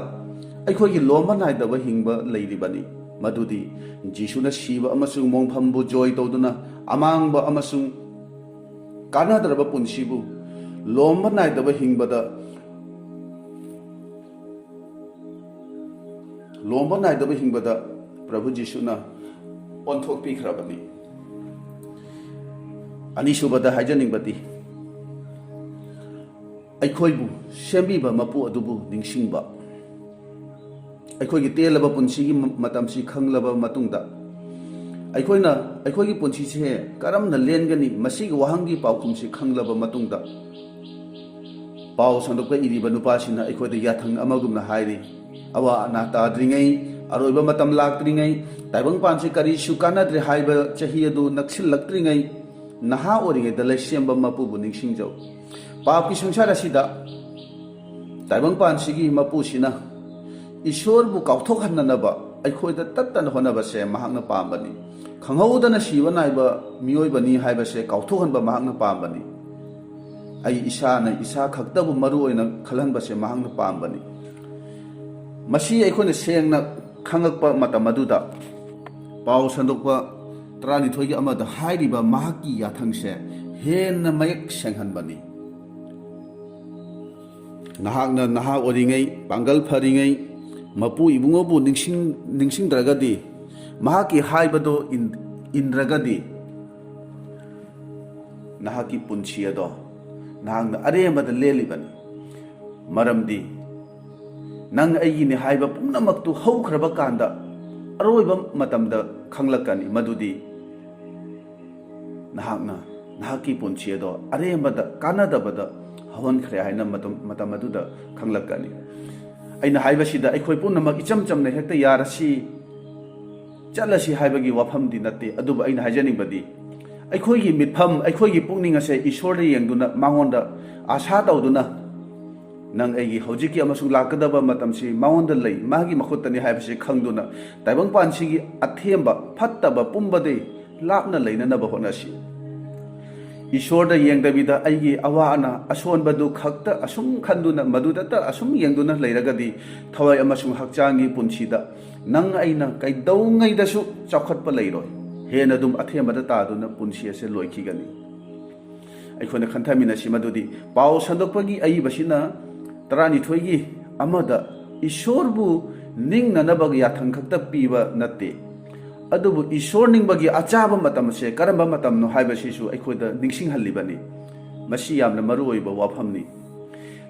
ꯑꯩꯈꯣꯏꯒꯤ ꯂꯣꯝꯕ ꯅꯥꯏꯗꯕ ꯍꯤꯡꯕ ꯂꯩꯔꯤꯕꯅꯤ꯫ ꯃꯗꯨꯗꯤ ꯖꯤꯁꯨꯅ ꯁꯤꯕ ꯑꯃꯁꯨꯡ ꯃꯣꯡꯐꯝꯕꯨ ꯖꯣꯏ ꯇꯧꯗꯨꯅ ꯑꯃꯥꯡꯕ ꯑꯃꯁꯨꯡ ꯀꯥꯟꯅꯗ꯭ꯔꯕ ꯄꯨꯟꯁꯤꯕꯨ ꯂꯣꯝꯕ ꯅꯥꯏꯗꯕ ꯍꯤꯡꯕꯗ, ꯂꯣꯝꯕ ꯅꯥꯏꯗꯕ ꯍꯤꯡꯕꯗ ꯄ꯭ꯔꯚꯨ ꯖꯤꯁꯨꯅ ꯑꯣꯟꯊꯣꯛꯄꯤꯈ꯭ꯔꯕꯅꯤ꯫ ꯑꯅꯤꯁꯨꯕꯗ ꯍꯥꯏꯖꯅꯤꯡꯕꯗꯤ, ꯑꯩꯈꯣꯏꯕꯨ ꯁꯦꯝꯕꯤꯕ ꯃꯄꯨ ꯑꯗꯨꯕꯨ ꯅꯤꯡꯁꯤꯡꯕ꯫ ꯑꯩꯈꯣꯏꯒꯤ ꯇꯦꯜꯂꯕ ꯄꯨꯟꯁꯤꯒꯤ ꯃ-, ꯃꯇꯝꯁꯤ ꯈꯪꯂꯕ ꯃꯇꯨꯡꯗ, ꯑꯩꯈꯣꯏꯅ ꯑꯩꯈꯣꯏꯒꯤ ꯄꯨꯟꯁꯤꯁꯦ ꯀꯔꯝꯅ ꯂꯦꯟꯒꯅꯤ, ꯃꯁꯤꯒꯤ ꯋꯥꯍꯪꯒꯤ ꯄꯥꯎꯈꯨꯝꯁꯤ ꯈꯪꯂꯕ ꯃꯇꯨꯡꯗ, ꯄꯥꯎ ꯁꯟꯗꯣꯛꯄ ꯏꯔꯤꯕ ꯅꯨꯄꯥꯁꯤꯅ ꯑꯩꯈꯣꯏꯗ ꯌꯥꯊꯪ ꯑꯃꯒꯨꯝꯅ ꯍꯥꯏꯔꯤ, ꯑꯋꯥ ꯑꯅꯥ ꯇꯥꯗ꯭ꯔꯤꯉꯩ, ꯑꯔꯣꯏꯕ ꯃꯇꯝ ꯂꯥꯛꯇ꯭ꯔꯤꯉꯩ, ꯇꯥꯏꯕꯪꯄꯥꯟꯁꯤ ꯀꯔꯤꯁꯨ ꯀꯥꯟꯅꯗ꯭ꯔꯦ ꯍꯥꯏꯕ ꯆꯍꯤ ꯑꯗꯨ ꯅꯛꯁꯤꯜꯂꯛꯇ꯭ꯔꯤꯉꯩ, ꯅꯍꯥ ꯑꯣꯏꯔꯤꯉꯩꯗ ꯂꯩꯁꯦꯝꯕ ꯃꯄꯨꯕꯨ ꯅꯤꯡꯁꯤꯡꯖꯧ꯫ ꯄꯥꯞꯀꯤ ꯁꯪꯁꯥꯔ ꯑꯁꯤꯗ ꯇꯥꯏꯕꯪꯄꯥꯟꯁꯤꯒꯤ ꯃꯄꯨꯁꯤꯅ ꯏꯁꯣꯔꯕꯨ ꯀꯥꯎꯊꯣꯛꯍꯟꯅꯅꯕ ꯑꯩꯈꯣꯏꯗ ꯇꯠꯇꯅ ꯍꯣꯠꯅꯕꯁꯦ ꯃꯍꯥꯛꯅ ꯄꯥꯝꯕꯅꯤ꯫ ꯈꯪꯍꯧꯗꯅ ꯁꯤꯕ ꯅꯥꯏꯕ ꯃꯤꯑꯣꯏꯕꯅꯤ ꯍꯥꯏꯕꯁꯦ ꯀꯥꯎꯊꯣꯛꯍꯟꯕ ꯃꯍꯥꯛꯅ ꯄꯥꯝꯕꯅꯤ꯫ ꯑꯩ ꯏꯁꯥꯅ ꯏꯁꯥ ꯈꯛꯇꯕꯨ ꯃꯔꯨ ꯑꯣꯏꯅ ꯈꯜꯍꯟꯕꯁꯦ ꯃꯍꯥꯛꯅ ꯄꯥꯝꯕꯅꯤ꯫ ꯃꯁꯤ ꯑꯩꯈꯣꯏꯅ ꯁꯦꯡꯅ ꯈꯪꯂꯛꯄ ꯃꯇꯝ ꯑꯗꯨꯗ, ꯄꯥꯎ ꯁꯟꯗꯣꯛꯄ ꯇꯔꯥꯅꯤꯊꯣꯏꯒꯤ ꯑꯃꯗ ꯍꯥꯏꯔꯤꯕ ꯃꯍꯥꯛꯀꯤ ꯌꯥꯊꯪꯁꯦ ꯍꯦꯟꯅ ꯃꯌꯦꯛ ꯁꯦꯡꯍꯟꯕꯅꯤ꯫ ꯅꯍꯥꯛꯅ ꯅꯍꯥ ꯑꯣꯏꯔꯤꯉꯩ, ꯄꯥꯡꯒꯜ ꯐꯔꯤꯉꯩ, ꯃꯄꯨ ꯏꯕꯨꯡꯉꯣꯕꯨ ꯅꯤꯡꯁꯤꯡ-, ꯅꯤꯡꯁꯤꯡꯗ꯭ꯔꯒꯗꯤ, ꯃꯍꯥꯛꯀꯤ ꯍꯥꯏꯕꯗꯣ ꯏꯟ-, ꯏꯟꯗ꯭ꯔꯒꯗꯤ, ꯅꯍꯥꯛꯀꯤ ꯄꯨꯟꯁꯤ ꯑꯗꯣ ꯅꯍꯥꯛꯅ ꯑꯔꯦꯝꯕꯗ ꯂꯦꯜꯂꯤꯕꯅꯤ꯫ ꯃꯔꯝꯗꯤ ꯅꯪ ꯑꯩꯒꯤꯅꯤ ꯍꯥꯏꯕ ꯄꯨꯝꯅꯃꯛꯇꯨ ꯍꯧꯈ꯭ꯔꯕ ꯀꯥꯟꯗ, ꯑꯔꯣꯏꯕ ꯃꯇꯝꯗ ꯈꯪꯂꯛꯀꯅꯤ ꯃꯗꯨꯗꯤ ꯅꯍꯥꯛꯅ ꯅꯍꯥꯛꯀꯤ ꯄꯨꯟꯁꯤ ꯑꯗꯣ ꯑꯔꯦꯝꯕꯗ, ꯀꯥꯟꯅꯗꯕꯗ ꯍꯧꯍꯟꯈ꯭ꯔꯦ ꯍꯥꯏꯅ ꯃꯇꯝ, ꯃꯇꯝ ꯑꯗꯨꯗ ꯈꯪꯂꯛꯀꯅꯤ꯫ ꯑꯩꯅ ꯍꯥꯏꯕꯁꯤꯗ ꯑꯩꯈꯣꯏ ꯄꯨꯝꯅꯃꯛ ꯏꯆꯝ ꯆꯝꯅ ꯍꯦꯛꯇ ꯌꯥꯔꯁꯤ, ꯆꯠꯂꯁꯤ ꯍꯥꯏꯕꯒꯤ ꯋꯥꯐꯝꯗꯤ ꯅꯠꯇꯦ꯫ ꯑꯗꯨꯕꯨ ꯑꯩꯅ ꯍꯥꯏꯖꯅꯤꯡꯕꯗꯤ, ꯑꯩꯈꯣꯏꯒꯤ ꯃꯤꯠꯐꯝ, ꯑꯩꯈꯣꯏꯒꯤ ꯄꯨꯛꯅꯤꯡ ꯑꯁꯦ ꯏꯁꯣꯔꯗ ꯌꯦꯡꯗꯨꯅ, ꯃꯉꯣꯟꯗ ꯑꯥꯁꯥ ꯇꯧꯗꯨꯅ, ꯅꯪ ꯑꯩꯒꯤ ꯍꯧꯖꯤꯛꯀꯤ ꯑꯃꯁꯨꯡ ꯂꯥꯛꯀꯗꯕ ꯃꯇꯝꯁꯤ ꯃꯉꯣꯟꯗ ꯂꯩ, ꯃꯥꯒꯤ ꯃꯈꯨꯠꯇꯅꯤ ꯍꯥꯏꯕꯁꯤ ꯈꯪꯗꯨꯅ, ꯇꯥꯏꯕꯪꯄꯥꯟꯁꯤꯒꯤ ꯑꯊꯦꯝꯕ ꯐꯠꯇꯕ ꯄꯨꯝꯕꯗꯤ ꯂꯥꯞꯅ ꯂꯩꯅꯅꯕ ꯍꯣꯠꯅꯁꯤ꯫ ꯏꯁꯣꯔꯗ ꯌꯦꯡꯗꯕꯤꯗ ꯑꯩꯒꯤ ꯑꯋꯥ ꯑꯅꯥ ꯑꯁꯣꯟꯕꯗꯨ ꯈꯛꯇ ꯑꯁꯨꯝ ꯈꯟꯗꯨꯅ, ꯃꯗꯨꯗꯇ ꯑꯁꯨꯝ ꯌꯦꯡꯗꯨꯅ ꯂꯩꯔꯒꯗꯤ, ꯊꯋꯥꯏ ꯑꯃꯁꯨꯡ ꯍꯛꯆꯥꯡꯒꯤ ꯄꯨꯟꯁꯤꯗ ꯅꯪ ꯑꯩꯅ ꯀꯩꯗꯧꯉꯩꯗꯁꯨ ꯆꯥꯎꯈꯠꯄ ꯂꯩꯔꯣꯏ꯫ ꯍꯦꯟꯅ ꯑꯗꯨꯝ ꯑꯊꯦꯝꯕꯗ ꯇꯥꯗꯨꯅ ꯄꯨꯟꯁꯤ ꯑꯁꯦ ꯂꯣꯏꯈꯤꯒꯅꯤ꯫ ꯑꯩꯈꯣꯏꯅ ꯈꯟꯊꯃꯤꯟꯅꯁꯤ ꯃꯗꯨꯗꯤ, ꯄꯥꯎ ꯁꯟꯗꯣꯛꯄꯒꯤ ꯑꯏꯕꯁꯤꯅ ꯇꯔꯥꯅꯤꯊꯣꯏꯒꯤ ꯑꯃꯗ ꯏꯁꯣꯔꯕꯨ ꯅꯤꯡꯅꯅꯕ ꯌꯥꯊꯪ ꯈꯛꯇ ꯄꯤꯕ ꯅꯠꯇꯦ, ꯑꯗꯨꯕꯨ ꯏꯁꯣꯔ ꯅꯤꯡꯕꯒꯤ ꯑꯆꯥꯕ ꯃꯇꯝ ꯑꯁꯦ ꯀꯔꯝꯕ ꯃꯇꯝꯅꯣ ꯍꯥꯏꯕꯁꯤꯁꯨ ꯑꯩꯈꯣꯏꯗ ꯅꯤꯡꯁꯤꯡꯍꯜꯂꯤꯕꯅꯤ꯫ ꯃꯁꯤ ꯌꯥꯝꯅ ꯃꯔꯨꯑꯣꯏꯕ ꯋꯥꯐꯝꯅꯤ꯫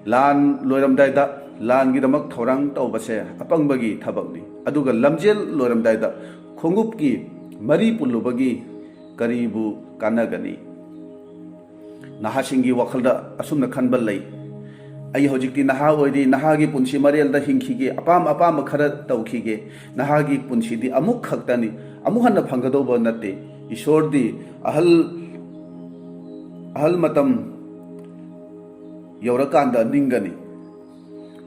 ꯂꯥꯟ ꯂꯣꯏꯔꯝꯗꯥꯏꯗ ꯂꯥꯟꯒꯤꯗꯃꯛ ꯊꯧꯔꯥꯡ ꯇꯧꯕꯁꯦ ꯑꯄꯪꯕꯒꯤ ꯊꯕꯛꯅꯤ, ꯑꯗꯨꯒ ꯂꯝꯖꯦꯜ ꯂꯣꯏꯔꯝꯗꯥꯏꯗ ꯈꯣꯡꯎꯞꯀꯤ ꯃꯔꯤ ꯄꯨꯜꯂꯨꯕꯒꯤ ꯀꯔꯤꯕꯨ ꯀꯥꯟꯅꯒꯅꯤ? ꯅꯍꯥꯁꯤꯡꯒꯤ ꯋꯥꯈꯜꯗ ꯑꯁꯨꯝꯅ ꯈꯟꯕ ꯂꯩ, "ꯑꯩ ꯍꯧꯖꯤꯛꯇꯤ ꯅꯍꯥ ꯑꯣꯏꯔꯤ, ꯅꯍꯥꯒꯤ ꯄꯨꯟꯁꯤ ꯃꯔꯦꯜꯗ ꯍꯤꯡꯈꯤꯒꯦ, ꯑꯄꯥꯝ ꯑꯄꯥꯝꯕ ꯈꯔ ꯇꯧꯈꯤꯒꯦ, ꯅꯍꯥꯒꯤ ꯄꯨꯟꯁꯤꯗꯤ ꯑꯃꯨꯛ ꯈꯛꯇꯅꯤ, ꯑꯃꯨꯛ ꯍꯟꯅ ꯐꯪꯒꯗꯧꯕ ꯅꯠꯇꯦ, ꯏꯁꯣꯔꯗꯤ ꯑꯍꯜ, ꯑꯍꯜ ꯃꯇꯝ ꯌꯧꯔꯀꯥꯟꯗ ꯅꯤꯡꯒꯅꯤ꯫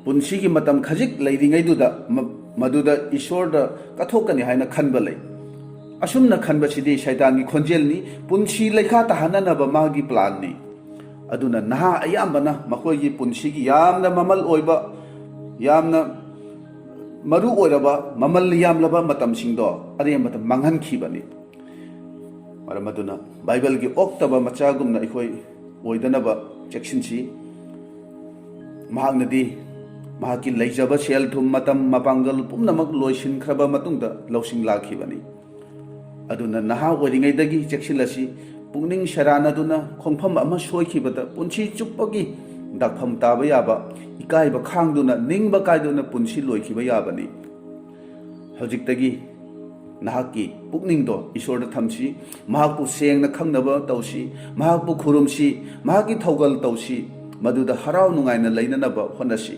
ꯄꯨꯟꯁꯤꯒꯤ ꯃꯇꯝ ꯈꯖꯤꯛ ꯂꯩꯔꯤꯉꯩꯗꯨꯗ ꯃ-, ꯃꯗꯨꯗ ꯏꯁꯣꯔꯗ ꯀꯠꯊꯣꯛꯀꯅꯤ ꯍꯥꯏꯅ ꯈꯟꯕ ꯂꯩ"꯫ ꯑꯁꯨꯝꯅ ꯈꯟꯕꯁꯤꯗꯤ ꯁꯩꯇꯥꯟꯒꯤ ꯈꯣꯟꯖꯦꯜꯅꯤ, ꯄꯨꯟꯁꯤ ꯂꯩꯈꯥ ꯇꯥꯍꯟꯅꯅꯕ ꯃꯥꯒꯤ ꯄ꯭ꯂꯥꯟꯅꯤ꯫ ꯑꯗꯨꯅ ꯅꯍꯥ ꯑꯌꯥꯝꯕꯅ ꯃꯈꯣꯏꯒꯤ ꯄꯨꯟꯁꯤꯒꯤ ꯌꯥꯝꯅ ꯃꯃꯜ ꯑꯣꯏꯕ, ꯌꯥꯝꯅ ꯃꯔꯨ ꯑꯣꯏꯔꯕ, ꯃꯃꯜ ꯌꯥꯝꯂꯕ ꯃꯇꯝꯁꯤꯡꯗꯣ ꯑꯔꯦꯝꯕꯗ ꯃꯥꯡꯍꯟꯈꯤꯕꯅꯤ꯫ ꯃꯔꯝ ꯑꯗꯨꯅ ꯕꯥꯏꯕꯜꯒꯤ ꯑꯣꯛꯇꯕ ꯃꯆꯥꯒꯨꯝꯅ ꯑꯩꯈꯣꯏ ꯑꯣꯏꯗꯅꯕ ꯆꯦꯛꯁꯤꯟꯁꯤ꯫ ꯃꯍꯥꯛꯅꯗꯤ ꯃꯍꯥꯛꯀꯤ ꯂꯩꯖꯕ ꯁꯦꯜ ꯊꯨꯝ, ꯃꯇꯝ, ꯃꯄꯥꯡꯒꯜ ꯄꯨꯝꯅꯃꯛ ꯂꯣꯏꯁꯤꯟꯈ꯭ꯔꯕ ꯃꯇꯨꯡꯗ ꯂꯧꯁꯤꯡ ꯂꯥꯛꯈꯤꯕꯅꯤ꯫ ꯑꯗꯨꯅ ꯅꯍꯥ ꯑꯣꯏꯔꯤꯉꯩꯗꯒꯤ ꯆꯦꯛꯁꯤꯜꯂꯁꯤ꯫ ꯄꯨꯛꯅꯤꯡ ꯁꯦꯔꯥꯟꯅꯗꯨꯅ ꯈꯣꯡꯐꯝ ꯑꯃ ꯁꯣꯏꯈꯤꯕꯗ ꯄꯨꯟꯁꯤ ꯆꯨꯞꯄꯒꯤ ꯗꯥꯛꯐꯝ ꯇꯥꯕ ꯌꯥꯕ, ꯏꯀꯥꯏꯕ ꯈꯥꯡꯗꯨꯅ, ꯅꯤꯡꯕ ꯀꯥꯏꯗꯨꯅ ꯄꯨꯟꯁꯤ ꯂꯣꯏꯈꯤꯕ ꯌꯥꯕꯅꯤ꯫ ꯍꯧꯖꯤꯛꯇꯒꯤ ꯅꯍꯥꯛꯀꯤ ꯄꯨꯛꯅꯤꯡꯗꯣ ꯏꯁꯣꯔꯗ ꯊꯝꯁꯤ, ꯃꯍꯥꯛꯄꯨ ꯁꯦꯡꯅ ꯈꯪꯅꯕ ꯇꯧꯁꯤ, ꯃꯍꯥꯛꯄꯨ ꯈꯨꯔꯨꯝꯁꯤ, ꯃꯍꯥꯛꯀꯤ ꯊꯧꯒꯜ ꯇꯧꯁꯤ, ꯃꯗꯨꯗ ꯍꯔꯥꯎ ꯅꯨꯡꯉꯥꯏꯅ ꯂꯩꯅꯅꯕ ꯍꯣꯠꯅꯁꯤ꯫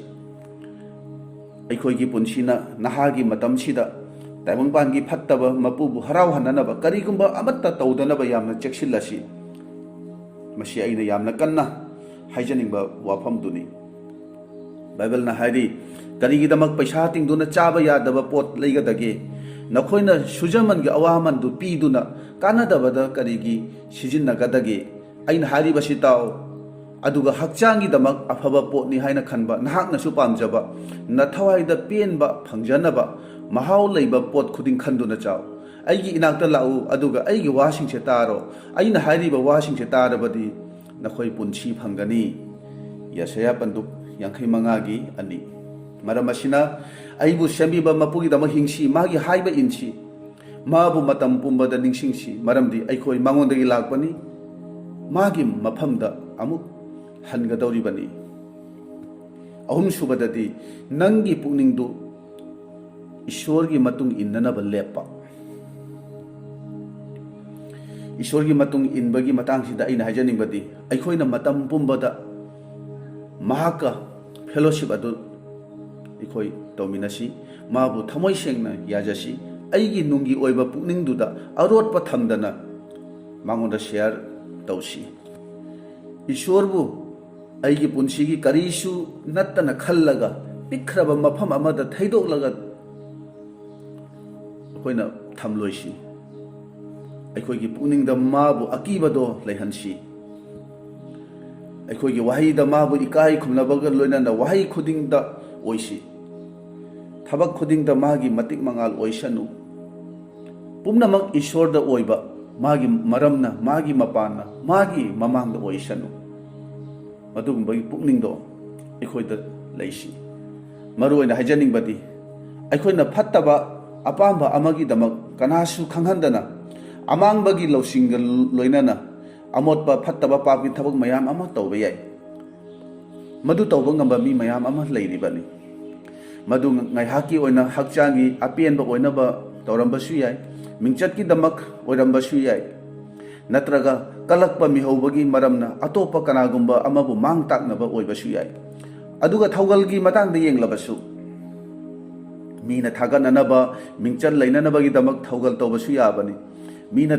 ꯑꯩꯈꯣꯏꯒꯤ ꯄꯨꯟꯁꯤꯅ ꯅꯍꯥꯒꯤ ꯃꯇꯝꯁꯤꯗ ꯇꯥꯏꯕꯪꯄꯥꯟꯒꯤ ꯐꯠꯇꯕ ꯃꯄꯨꯕꯨ ꯍꯔꯥꯎꯍꯟꯅꯅꯕ ꯀꯔꯤꯒꯨꯝꯕ ꯑꯃꯠꯇ ꯇꯧꯗꯅꯕ ꯌꯥꯝꯅ ꯆꯦꯛꯁꯤꯜꯂꯁꯤ꯫ ꯃꯁꯤ ꯑꯩꯅ ꯌꯥꯝꯅ ꯀꯟꯅ ꯍꯥꯏꯖꯅꯤꯡꯕ ꯋꯥꯐꯝꯗꯨꯅꯤ꯫ ꯕꯥꯏꯕꯜꯅ ꯍꯥꯏꯔꯤ, "ꯀꯔꯤꯒꯤꯗꯃꯛ ꯄꯩꯁꯥ ꯇꯤꯡꯗꯨꯅ ꯆꯥꯕ ꯌꯥꯗꯕ ꯄꯣꯠ ꯂꯩꯒꯗꯒꯦ? ꯅꯈꯣꯏꯅ ꯁꯨꯖꯃꯟꯒꯤ ꯑꯋꯥꯃꯟꯗꯨ ꯄꯤꯗꯨꯅ ꯀꯥꯟꯅꯗꯕꯗ ꯀꯔꯤꯒꯤ ꯁꯤꯖꯤꯟꯅꯒꯗꯒꯦ?" ꯑꯩꯅ ꯍꯥꯏꯔꯤꯕꯁꯤ ꯇꯥꯎ꯫ ꯑꯗꯨꯒ ꯍꯛꯆꯥꯡꯒꯤꯗꯃꯛ ꯑꯐꯕ ꯄꯣꯠꯅꯤ ꯍꯥꯏꯅ ꯈꯟꯕ ꯅꯍꯥꯛꯅꯁꯨ ꯄꯥꯝꯖꯕ, ꯅꯊꯋꯥꯏꯗ ꯄꯦꯟꯕ ꯐꯪꯖꯅꯕ ꯃꯍꯥꯎ ꯂꯩꯕ ꯄꯣꯠ ꯈꯨꯗꯤꯡ ꯈꯟꯗꯨꯅ ꯆꯥꯎ꯫ "ꯑꯩꯒꯤ ꯏꯅꯥꯛꯇ ꯂꯥꯛꯎ, ꯑꯗꯨꯒ ꯑꯩꯒꯤ ꯋꯥꯁꯤꯡꯁꯦ ꯇꯥꯔꯣ꯫ ꯑꯩꯅ ꯍꯥꯏꯔꯤꯕ ꯋꯥꯁꯤꯡꯁꯦ ꯇꯥꯔꯕꯗꯤ ꯅꯈꯣꯏ ꯄꯨꯟꯁꯤ ꯐꯪꯒꯅꯤ꯫" ꯌꯦꯁꯥꯌꯥ ꯄꯟꯗꯨꯞ ꯌꯥꯡꯈꯩ ꯃꯉꯥꯒꯤ ꯑꯅꯤ꯫ ꯃꯔꯝ ꯑꯁꯤꯅ, ꯑꯩꯕꯨ ꯁꯦꯝꯕꯤꯕ ꯃꯄꯨꯒꯤꯗꯃꯛ ꯍꯤꯡꯁꯤ, ꯃꯥꯒꯤ ꯍꯥꯏꯕ ꯏꯟꯁꯤ꯫ ꯃꯥꯕꯨ ꯃꯇꯝ ꯄꯨꯝꯕꯗ ꯅꯤꯡꯁꯤꯡꯁꯤ, ꯃꯔꯝꯗꯤ ꯑꯩꯈꯣꯏ ꯃꯉꯣꯟꯗꯒꯤ ꯂꯥꯛꯄꯅꯤ, ꯃꯥꯒꯤ ꯃꯐꯝꯗ ꯑꯃꯨꯛ ꯍꯟꯒꯗꯧꯔꯤꯕꯅꯤ꯫ ꯑꯍꯨꯝꯁꯨꯕꯗꯗꯤ, ꯅꯪꯒꯤ ꯄꯨꯛꯅꯤꯡꯗꯨ ꯏꯁꯣꯔꯒꯤ ꯃꯇꯨꯡ ꯏꯟꯅꯅꯕ ꯂꯦꯞꯄ꯫ ꯏꯁꯣꯔꯒꯤ ꯃꯇꯨꯡ ꯏꯟꯕꯒꯤ ꯃꯇꯥꯡꯁꯤꯗ ꯑꯩꯅ ꯍꯥꯏꯖꯅꯤꯡꯕꯗꯤ, ꯑꯩꯈꯣꯏꯅ ꯃꯇꯝ ꯄꯨꯝꯕꯗ ꯃꯍꯥꯛꯀ ꯐꯦꯂꯣꯁꯤꯞ ꯑꯗꯨ ꯑꯩꯈꯣꯏ ꯇꯧꯃꯤꯟꯅꯁꯤ, ꯃꯥꯕꯨ ꯊꯃꯣꯏ ꯁꯦꯡꯅ ꯌꯥꯖꯁꯤ, ꯑꯩꯒꯤ ꯅꯨꯡꯒꯤ ꯑꯣꯏꯕ ꯄꯨꯛꯅꯤꯡꯗꯨꯗ ꯑꯔꯣꯠꯄ ꯊꯝꯗꯅ ꯃꯉꯣꯟꯗ ꯁꯤꯌꯔ ꯇꯧꯁꯤ꯫ ꯏꯁꯣꯔꯕꯨ ꯑꯩꯒꯤ ꯄꯨꯟꯁꯤꯒꯤ ꯀꯔꯤꯁꯨ ꯅꯠꯇꯅ ꯈꯜꯂꯒ, ꯄꯤꯛꯈ꯭ꯔꯕ ꯃꯐꯝ ꯑꯃꯗ ꯊꯩꯗꯣꯛꯂꯒ ꯑꯩꯈꯣꯏꯅ ꯊꯝꯂꯣꯏꯁꯤ꯫ ꯑꯩꯈꯣꯏꯒꯤ ꯄꯨꯛꯅꯤꯡꯗ ꯃꯥꯕꯨ ꯑꯀꯤꯕꯗꯣ ꯂꯩꯍꯟꯁꯤ꯫ ꯑꯩꯈꯣꯏꯒꯤ ꯋꯥꯍꯩꯗ ꯃꯥꯕꯨ ꯏꯀꯥꯏ ꯈꯨꯝꯅꯕꯒ ꯂꯣꯏꯅꯅ ꯋꯥꯍꯩ ꯈꯨꯗꯤꯡꯗ ꯑꯣꯏꯁꯤ꯫ ꯊꯕꯛ ꯈꯨꯗꯤꯡꯗ ꯃꯥꯒꯤ ꯃꯇꯤꯛ ꯃꯉꯥꯜ ꯑꯣꯏꯁꯅꯨ꯫ ꯄꯨꯝꯅꯃꯛ ꯏꯁꯣꯔꯗ ꯑꯣꯏꯕ, ꯃꯥꯒꯤ ꯃꯔꯝꯅ, ꯃꯥꯒꯤ ꯃꯄꯥꯟꯅ, ꯃꯥꯒꯤ ꯃꯃꯥꯡꯗ ꯑꯣꯏꯁꯅꯨ꯫ ꯃꯗꯨꯒꯨꯝꯕꯒꯤ ꯄꯨꯛꯅꯤꯡꯗꯣ ꯑꯩꯈꯣꯏꯗ ꯂꯩꯁꯤ꯫ ꯃꯔꯨ ꯑꯣꯏꯅ ꯍꯥꯏꯖꯅꯤꯡꯕꯗꯤ, ꯑꯩꯈꯣꯏꯅ ꯐꯠꯇꯕ ꯑꯄꯥꯝꯕ ꯑꯃꯒꯤꯗꯃꯛ ꯀꯅꯥꯁꯨ ꯈꯪꯍꯟꯗꯅ, ꯑꯃꯥꯡꯕꯒꯤ ꯂꯧꯁꯤꯡꯒ ꯂꯣꯏꯅꯅ ꯑꯃꯣꯠꯄ, ꯐꯠꯇꯕ, ꯄꯥꯞꯀꯤ ꯊꯕꯛ ꯃꯌꯥꯝ ꯑꯃ ꯇꯧꯕ ꯌꯥꯏ꯫ ꯃꯗꯨ ꯇꯧꯕ ꯉꯝꯕ ꯃꯤ ꯃꯌꯥꯝ ꯑꯃ ꯂꯩꯔꯤꯕꯅꯤ꯫ ꯃꯗꯨ ꯉꯥꯏꯍꯥꯛꯀꯤ ꯑꯣꯏꯅ ꯍꯛꯆꯥꯡꯒꯤ ꯑꯄꯦꯟꯕ ꯑꯣꯏꯅꯕ ꯇꯧꯔꯝꯕꯁꯨ ꯌꯥꯏ, ꯃꯤꯡꯆꯠꯀꯤꯗꯃꯛ ꯑꯣꯏꯔꯝꯕꯁꯨ ꯌꯥꯏ, ꯅꯠꯇ꯭ꯔꯒ ꯀꯂꯛꯄ ꯃꯤꯍꯧꯕꯒꯤ ꯃꯔꯝꯅ ꯑꯇꯣꯞꯄ ꯀꯅꯥꯒꯨꯝꯕ ꯑꯃꯕꯨ ꯃꯥꯡ ꯇꯥꯛꯅꯕ ꯑꯣꯏꯕꯁꯨ ꯌꯥꯏ꯫ ꯑꯗꯨꯒ ꯊꯧꯒꯜꯒꯤ ꯃꯇꯥꯡꯗ ꯌꯦꯡꯂꯕꯁꯨ, ꯃꯤꯅ ꯊꯥꯒꯠꯅꯅꯕ, ꯃꯤꯡꯆꯠ ꯂꯩꯅꯅꯕꯒꯤꯗꯃꯛ ꯊꯧꯒꯜ ꯇꯧꯕꯁꯨ ꯌꯥꯕꯅꯤ꯫ ꯃꯤꯅ,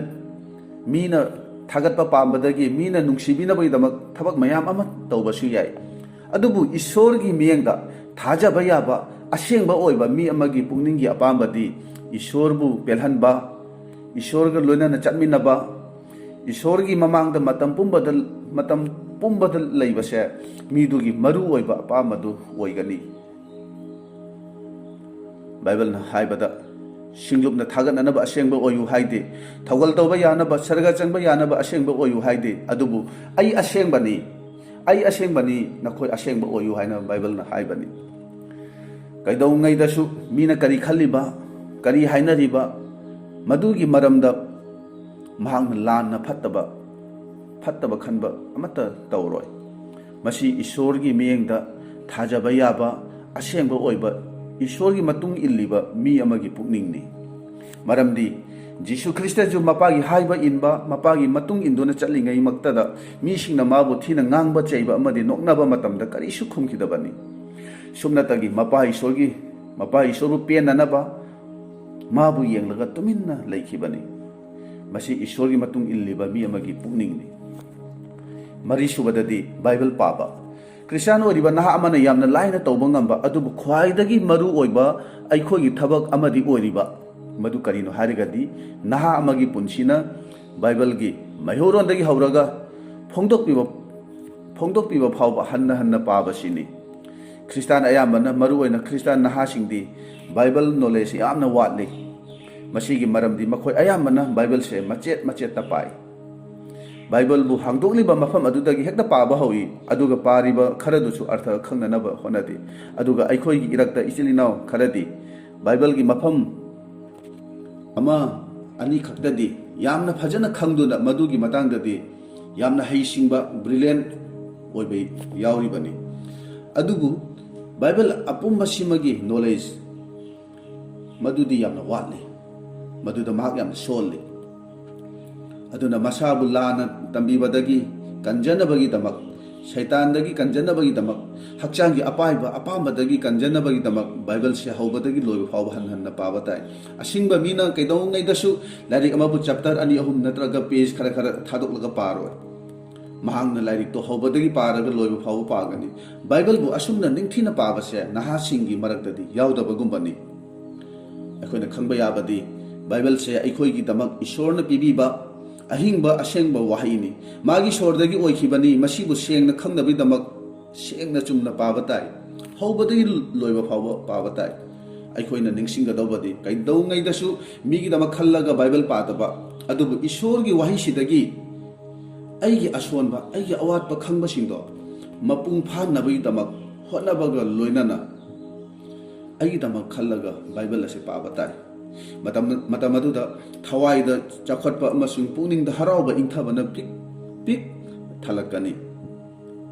ꯃꯤꯅ ꯊꯥꯒꯠꯄ ꯄꯥꯝꯕꯗꯒꯤ, ꯃꯤꯅ ꯅꯨꯡꯁꯤꯕꯤꯅꯕꯒꯤꯗꯃꯛ ꯊꯕꯛ ꯃꯌꯥꯝ ꯑꯃ ꯇꯧꯕꯁꯨ ꯌꯥꯏ꯫ ꯑꯗꯨꯕꯨ ꯏꯁꯣꯔꯒꯤ ꯃꯤꯠꯌꯦꯡꯗ ꯊꯥꯖꯕ ꯌꯥꯕ, ꯑꯁꯦꯡꯕ ꯑꯣꯏꯕ ꯃꯤ ꯑꯃꯒꯤ ꯄꯨꯛꯅꯤꯡꯒꯤ ꯑꯄꯥꯝꯕꯗꯤ ꯏꯁꯣꯔꯕꯨ ꯄꯦꯜꯍꯟꯕ, ꯏꯁꯣꯔꯒ ꯂꯣꯏꯅꯅ ꯆꯠꯃꯤꯟꯅꯕ, ꯏꯁꯣꯔꯒꯤ ꯃꯃꯥꯡꯗ ꯃꯇꯝ ꯄꯨꯝꯕꯗ, ꯃꯇꯝ ꯄꯨꯝꯕꯗ ꯂꯩꯕꯁꯦ ꯃꯤꯗꯨꯒꯤ ꯃꯔꯨ ꯑꯣꯏꯕ ꯑꯄꯥꯝꯕꯗꯨ ꯑꯣꯏꯒꯅꯤ꯫ ꯕꯥꯏꯕꯜꯅ ꯍꯥꯏꯕꯗ, "ꯁꯤꯡꯂꯨꯞꯅ ꯊꯥꯒꯠꯅꯅꯕ ꯑꯁꯦꯡꯕ ꯑꯣꯏꯌꯨ" ꯍꯥꯏꯗꯦ, "ꯊꯧꯒꯜ ꯇꯧꯕ ꯌꯥꯅꯕ, ꯁꯔꯒ ꯆꯪꯕ ꯌꯥꯅꯕ ꯑꯁꯦꯡꯕ ꯑꯣꯏꯌꯨ" ꯍꯥꯏꯗꯦ, ꯑꯗꯨꯕꯨ "ꯑꯩ ꯑꯁꯦꯡꯕꯅꯤ, ꯑꯩ ꯑꯁꯦꯡꯕꯅꯤ, ꯅꯈꯣꯏ ꯑꯁꯦꯡꯕ ꯑꯣꯏꯌꯨ" ꯍꯥꯏꯅ ꯕꯥꯏꯕꯜꯅ ꯍꯥꯏꯕꯅꯤ꯫ ꯀꯩꯗꯧꯉꯩꯗꯁꯨ ꯃꯤꯅ ꯀꯔꯤ ꯈꯜꯂꯤꯕ, ꯀꯔꯤ ꯍꯥꯏꯅꯔꯤꯕ, ꯃꯗꯨꯒꯤ ꯃꯔꯝꯗ ꯃꯍꯥꯛꯅ ꯂꯥꯟꯅ ꯐꯠꯇꯕ, ꯐꯠꯇꯕ ꯈꯟꯕ ꯑꯃꯠꯇ ꯇꯧꯔꯣꯏ꯫ ꯃꯁꯤ ꯏꯁꯣꯔꯒꯤ ꯃꯤꯠꯌꯦꯡꯗ ꯊꯥꯖꯕ ꯌꯥꯕ, ꯑꯁꯦꯡꯕ ꯑꯣꯏꯕ, ꯏꯁꯣꯔꯒꯤ ꯃꯇꯨꯡ ꯏꯜꯂꯤꯕ ꯃꯤ ꯑꯃꯒꯤ ꯄꯨꯛꯅꯤꯡꯅꯤ꯫ ꯃꯔꯝꯗꯤ ꯖꯤꯁꯨ ꯈ꯭ꯔꯤꯁꯇꯁꯨ ꯃꯄꯥꯒꯤ ꯍꯥꯏꯕ ꯏꯟꯕ, ꯃꯄꯥꯒꯤ ꯃꯇꯨꯡ ꯏꯟꯗꯨꯅ ꯆꯠꯂꯤꯉꯩꯃꯛꯇꯗ ꯃꯤꯁꯤꯡꯅ ꯃꯥꯕꯨ ꯊꯤꯅ ꯉꯥꯡꯕ, ꯆꯩꯕ ꯑꯃꯗꯤ ꯅꯣꯛꯅꯕ ꯃꯇꯝꯗ ꯀꯔꯤꯁꯨ ꯈꯨꯝꯈꯤꯗꯕꯅꯤ꯫ ꯁꯨꯞꯅꯇꯒꯤ ꯃꯄꯥ ꯏꯁꯣꯔꯒꯤ, ꯃꯄꯥ ꯏꯁꯣꯔꯕꯨ ꯄꯦꯟꯅꯅꯕ ꯃꯥꯕꯨ ꯌꯦꯡꯂꯒ ꯇꯨꯃꯤꯟꯅ ꯂꯩꯈꯤꯕꯅꯤ꯫ ꯃꯁꯤ ꯏꯁꯣꯔꯒꯤ ꯃꯇꯨꯡ ꯏꯜꯂꯤꯕ ꯃꯤ ꯑꯃꯒꯤ ꯄꯨꯛꯅꯤꯡꯅꯤ꯫ ꯃꯔꯤꯁꯨꯕꯗꯗꯤ ꯕꯥꯏꯕꯜ ꯄꯥꯕ꯫ ꯈ꯭ꯔꯤꯁꯇꯤꯌꯥꯟ ꯑꯣꯏꯔꯤꯕ ꯅꯍꯥ ꯑꯃꯅ ꯌꯥꯝꯅ ꯂꯥꯏꯅ ꯇꯧꯕ ꯉꯝꯕ, ꯑꯗꯨꯕꯨ ꯈ꯭ꯋꯥꯏꯗꯒꯤ ꯃꯔꯨ ꯑꯣꯏꯕ ꯑꯩꯈꯣꯏꯒꯤ ꯊꯕꯛ ꯑꯃꯗꯤ ꯑꯣꯏꯔꯤꯕ, ꯃꯗꯨ ꯀꯔꯤꯅꯣ ꯍꯥꯏꯔꯒꯗꯤ, ꯅꯍꯥ ꯑꯃꯒꯤ ꯄꯨꯟꯁꯤꯅ ꯕꯥꯏꯕꯜꯒꯤ ꯃꯩꯍꯧꯔꯣꯟꯗꯒꯤ ꯍꯧꯔꯒ ꯐꯣꯡꯗꯣꯛꯄꯤꯕ, ꯐꯣꯡꯗꯣꯛꯄꯤꯕ ꯐꯥꯎꯕ ꯍꯟꯅ ꯍꯟꯅ ꯄꯥꯕꯁꯤꯅꯤ꯫ ꯈ꯭ꯔꯤꯁꯇꯥꯟ ꯑꯌꯥꯝꯕꯅ, ꯃꯔꯨꯑꯣꯏꯅ ꯈ꯭ꯔꯤꯁꯇꯥꯟ ꯅꯍꯥꯁꯤꯡꯗꯤ ꯕꯥꯏꯕꯜ ꯅꯣꯂꯦꯖ ꯌꯥꯝꯅ ꯋꯥꯠꯂꯤ꯫ ꯃꯁꯤꯒꯤ ꯃꯔꯝꯗꯤ ꯃꯈꯣꯏ ꯑꯌꯥꯝꯕꯅ ꯕꯥꯏꯕꯜꯁꯦ ꯃꯆꯦꯠ ꯃꯆꯦꯠꯇ ꯄꯥꯏ꯫ ꯕꯥꯏꯕꯜꯕꯨ ꯍꯥꯡꯗꯣꯛꯂꯤꯕ ꯃꯐꯝ ꯑꯗꯨꯗꯒꯤ ꯍꯦꯛꯇ ꯄꯥꯕ ꯍꯧꯏ, ꯑꯗꯨꯒ ꯄꯥꯔꯤꯕ ꯈꯔꯗꯨꯁꯨ ꯑꯔꯊ ꯈꯪꯅꯅꯕ ꯍꯣꯠꯅꯗꯦ꯫ ꯑꯗꯨꯒ ꯑꯩꯈꯣꯏꯒꯤ ꯏꯔꯛꯇ ꯏꯆꯤꯜ ꯏꯅꯥꯎ ꯈꯔꯗꯤ ꯕꯥꯏꯕꯜꯒꯤ ꯃꯐꯝ ꯑꯃ ꯑꯅꯤ ꯈꯛꯇꯗꯤ ꯌꯥꯝꯅ ꯐꯖꯅ ꯈꯪꯗꯨꯅ, ꯃꯗꯨꯒꯤ ꯃꯇꯥꯡꯗꯗꯤ ꯌꯥꯝꯅ ꯍꯩꯁꯤꯡꯕ, ꯕ꯭ꯔꯤꯂꯤꯌꯟ ꯑꯣꯏꯕ ꯌꯥꯎꯔꯤꯕꯅꯤ꯫ ꯑꯗꯨꯕꯨ ꯕꯥꯏꯕꯜ ꯑꯄꯨꯝꯕꯁꯤꯃꯒꯤ ꯅꯣꯂꯦꯖ ꯃꯗꯨꯗꯤ ꯌꯥꯝꯅ ꯋꯥꯠꯂꯤ, ꯃꯗꯨꯗ ꯃꯍꯥꯛ ꯌꯥꯝꯅ ꯁꯣꯜꯂꯤ꯫ ꯑꯗꯨꯅ ꯃꯁꯥꯕꯨ ꯂꯥꯟꯅ ꯇꯝꯕꯤꯕꯗꯒꯤ ꯀꯟꯖꯅꯕꯒꯤꯗꯃꯛ, ꯁꯩꯇꯥꯟꯗꯒꯤ ꯀꯟꯖꯅꯕꯒꯤꯗꯃꯛ, ꯍꯛꯆꯥꯡꯒꯤ ꯑꯄꯥꯏꯕ ꯑꯄꯥꯝꯕꯗꯒꯤ ꯀꯟꯖꯅꯕꯒꯤꯗꯃꯛ ꯕꯥꯏꯕꯜꯁꯦ ꯍꯧꯕꯗꯒꯤ ꯂꯣꯏꯕ ꯐꯥꯎꯕ ꯍꯟ ꯍꯟꯅ ꯄꯥꯕ ꯇꯥꯏ꯫ ꯑꯁꯤꯡꯕ ꯃꯤꯅ ꯀꯩꯗꯧꯉꯩꯗꯁꯨ ꯂꯥꯏꯔꯤꯛ ꯑꯃꯕꯨ ꯆꯦꯞꯇꯔ ꯑꯅꯤ, ꯑꯍꯨꯝ ꯅꯠꯇ꯭ꯔꯒ ꯄꯦꯖ ꯈꯔ ꯈꯔ ꯊꯥꯗꯣꯛꯂꯒ ꯄꯥꯔꯣꯏ꯫ ꯃꯍꯥꯛꯅ ꯂꯥꯏꯔꯤꯛꯇꯣ ꯍꯧꯕꯗꯒꯤ ꯄꯥꯔꯒ ꯂꯣꯏꯕ ꯐꯥꯎꯕ ꯄꯥꯒꯅꯤ꯫ ꯕꯥꯏꯕꯜꯕꯨ ꯑꯁꯨꯝꯅ ꯅꯤꯡꯊꯤꯅ ꯄꯥꯕꯁꯦ ꯅꯍꯥꯁꯤꯡꯒꯤ ꯃꯔꯛꯇꯗꯤ ꯌꯥꯎꯗꯕꯒꯨꯝꯕꯅꯤ꯫ ꯑꯩꯈꯣꯏꯅ ꯈꯪꯕ ꯌꯥꯕꯗꯤ, ꯕꯥꯏꯕꯜꯁꯦ ꯑꯩꯈꯣꯏꯒꯤꯗꯃꯛ ꯏꯁꯣꯔꯅ ꯄꯤꯕꯤꯕ ꯑꯍꯤꯡꯕ ꯑꯁꯦꯡꯕ ꯋꯥꯍꯩꯅꯤ꯫ ꯃꯥꯒꯤ ꯁꯣꯔꯗꯒꯤ ꯑꯣꯏꯈꯤꯕꯅꯤ꯫ ꯃꯁꯤꯕꯨ ꯁꯦꯡꯅ ꯈꯪꯅꯕꯒꯤꯗꯃꯛ ꯁꯦꯡꯅ ꯆꯨꯝꯅ ꯄꯥꯕ ꯇꯥꯏ꯫ ꯍꯧꯕꯗꯒꯤ ꯂꯣꯏꯕ ꯐꯥꯎꯕ ꯄꯥꯕ ꯇꯥꯏ꯫ ꯑꯩꯈꯣꯏꯅ ꯅꯤꯡꯁꯤꯡꯒꯗꯧꯕꯗꯤ, ꯀꯩꯗꯧꯉꯩꯗꯁꯨ ꯃꯤꯒꯤꯗꯃꯛ ꯈꯜꯂꯒ ꯕꯥꯏꯕꯜ ꯄꯥꯗꯕ, ꯑꯗꯨꯕꯨ ꯏꯁꯣꯔꯒꯤ ꯋꯥꯍꯩꯁꯤꯗꯒꯤ ꯑꯩꯒꯤ ꯑꯁꯣꯟꯕ, ꯑꯩꯒꯤ ꯑꯋꯥꯠꯄ ꯈꯪꯕꯁꯤꯡꯗꯣ ꯃꯄꯨꯡ ꯐꯥꯅꯕꯒꯤꯗꯃꯛ ꯍꯣꯠꯅꯕꯒ ꯂꯣꯏꯅꯅ ꯑꯩꯒꯤꯗꯃꯛ ꯈꯜꯂꯒ ꯕꯥꯏꯕꯜ ꯑꯁꯤ ꯄꯥꯕ ꯇꯥꯏ꯫ ꯃꯇꯝ, ꯃꯇꯝ ꯑꯗꯨꯗ ꯊꯋꯥꯏꯗ ꯆꯥꯎꯈꯠꯄ ꯑꯃꯁꯨꯡ ꯄꯨꯛꯅꯤꯡꯗ ꯍꯔꯥꯎꯕ ꯏꯪꯊꯕꯅ ꯄꯤꯛ ꯄꯤꯛ ꯊꯜꯂꯛꯀꯅꯤ꯫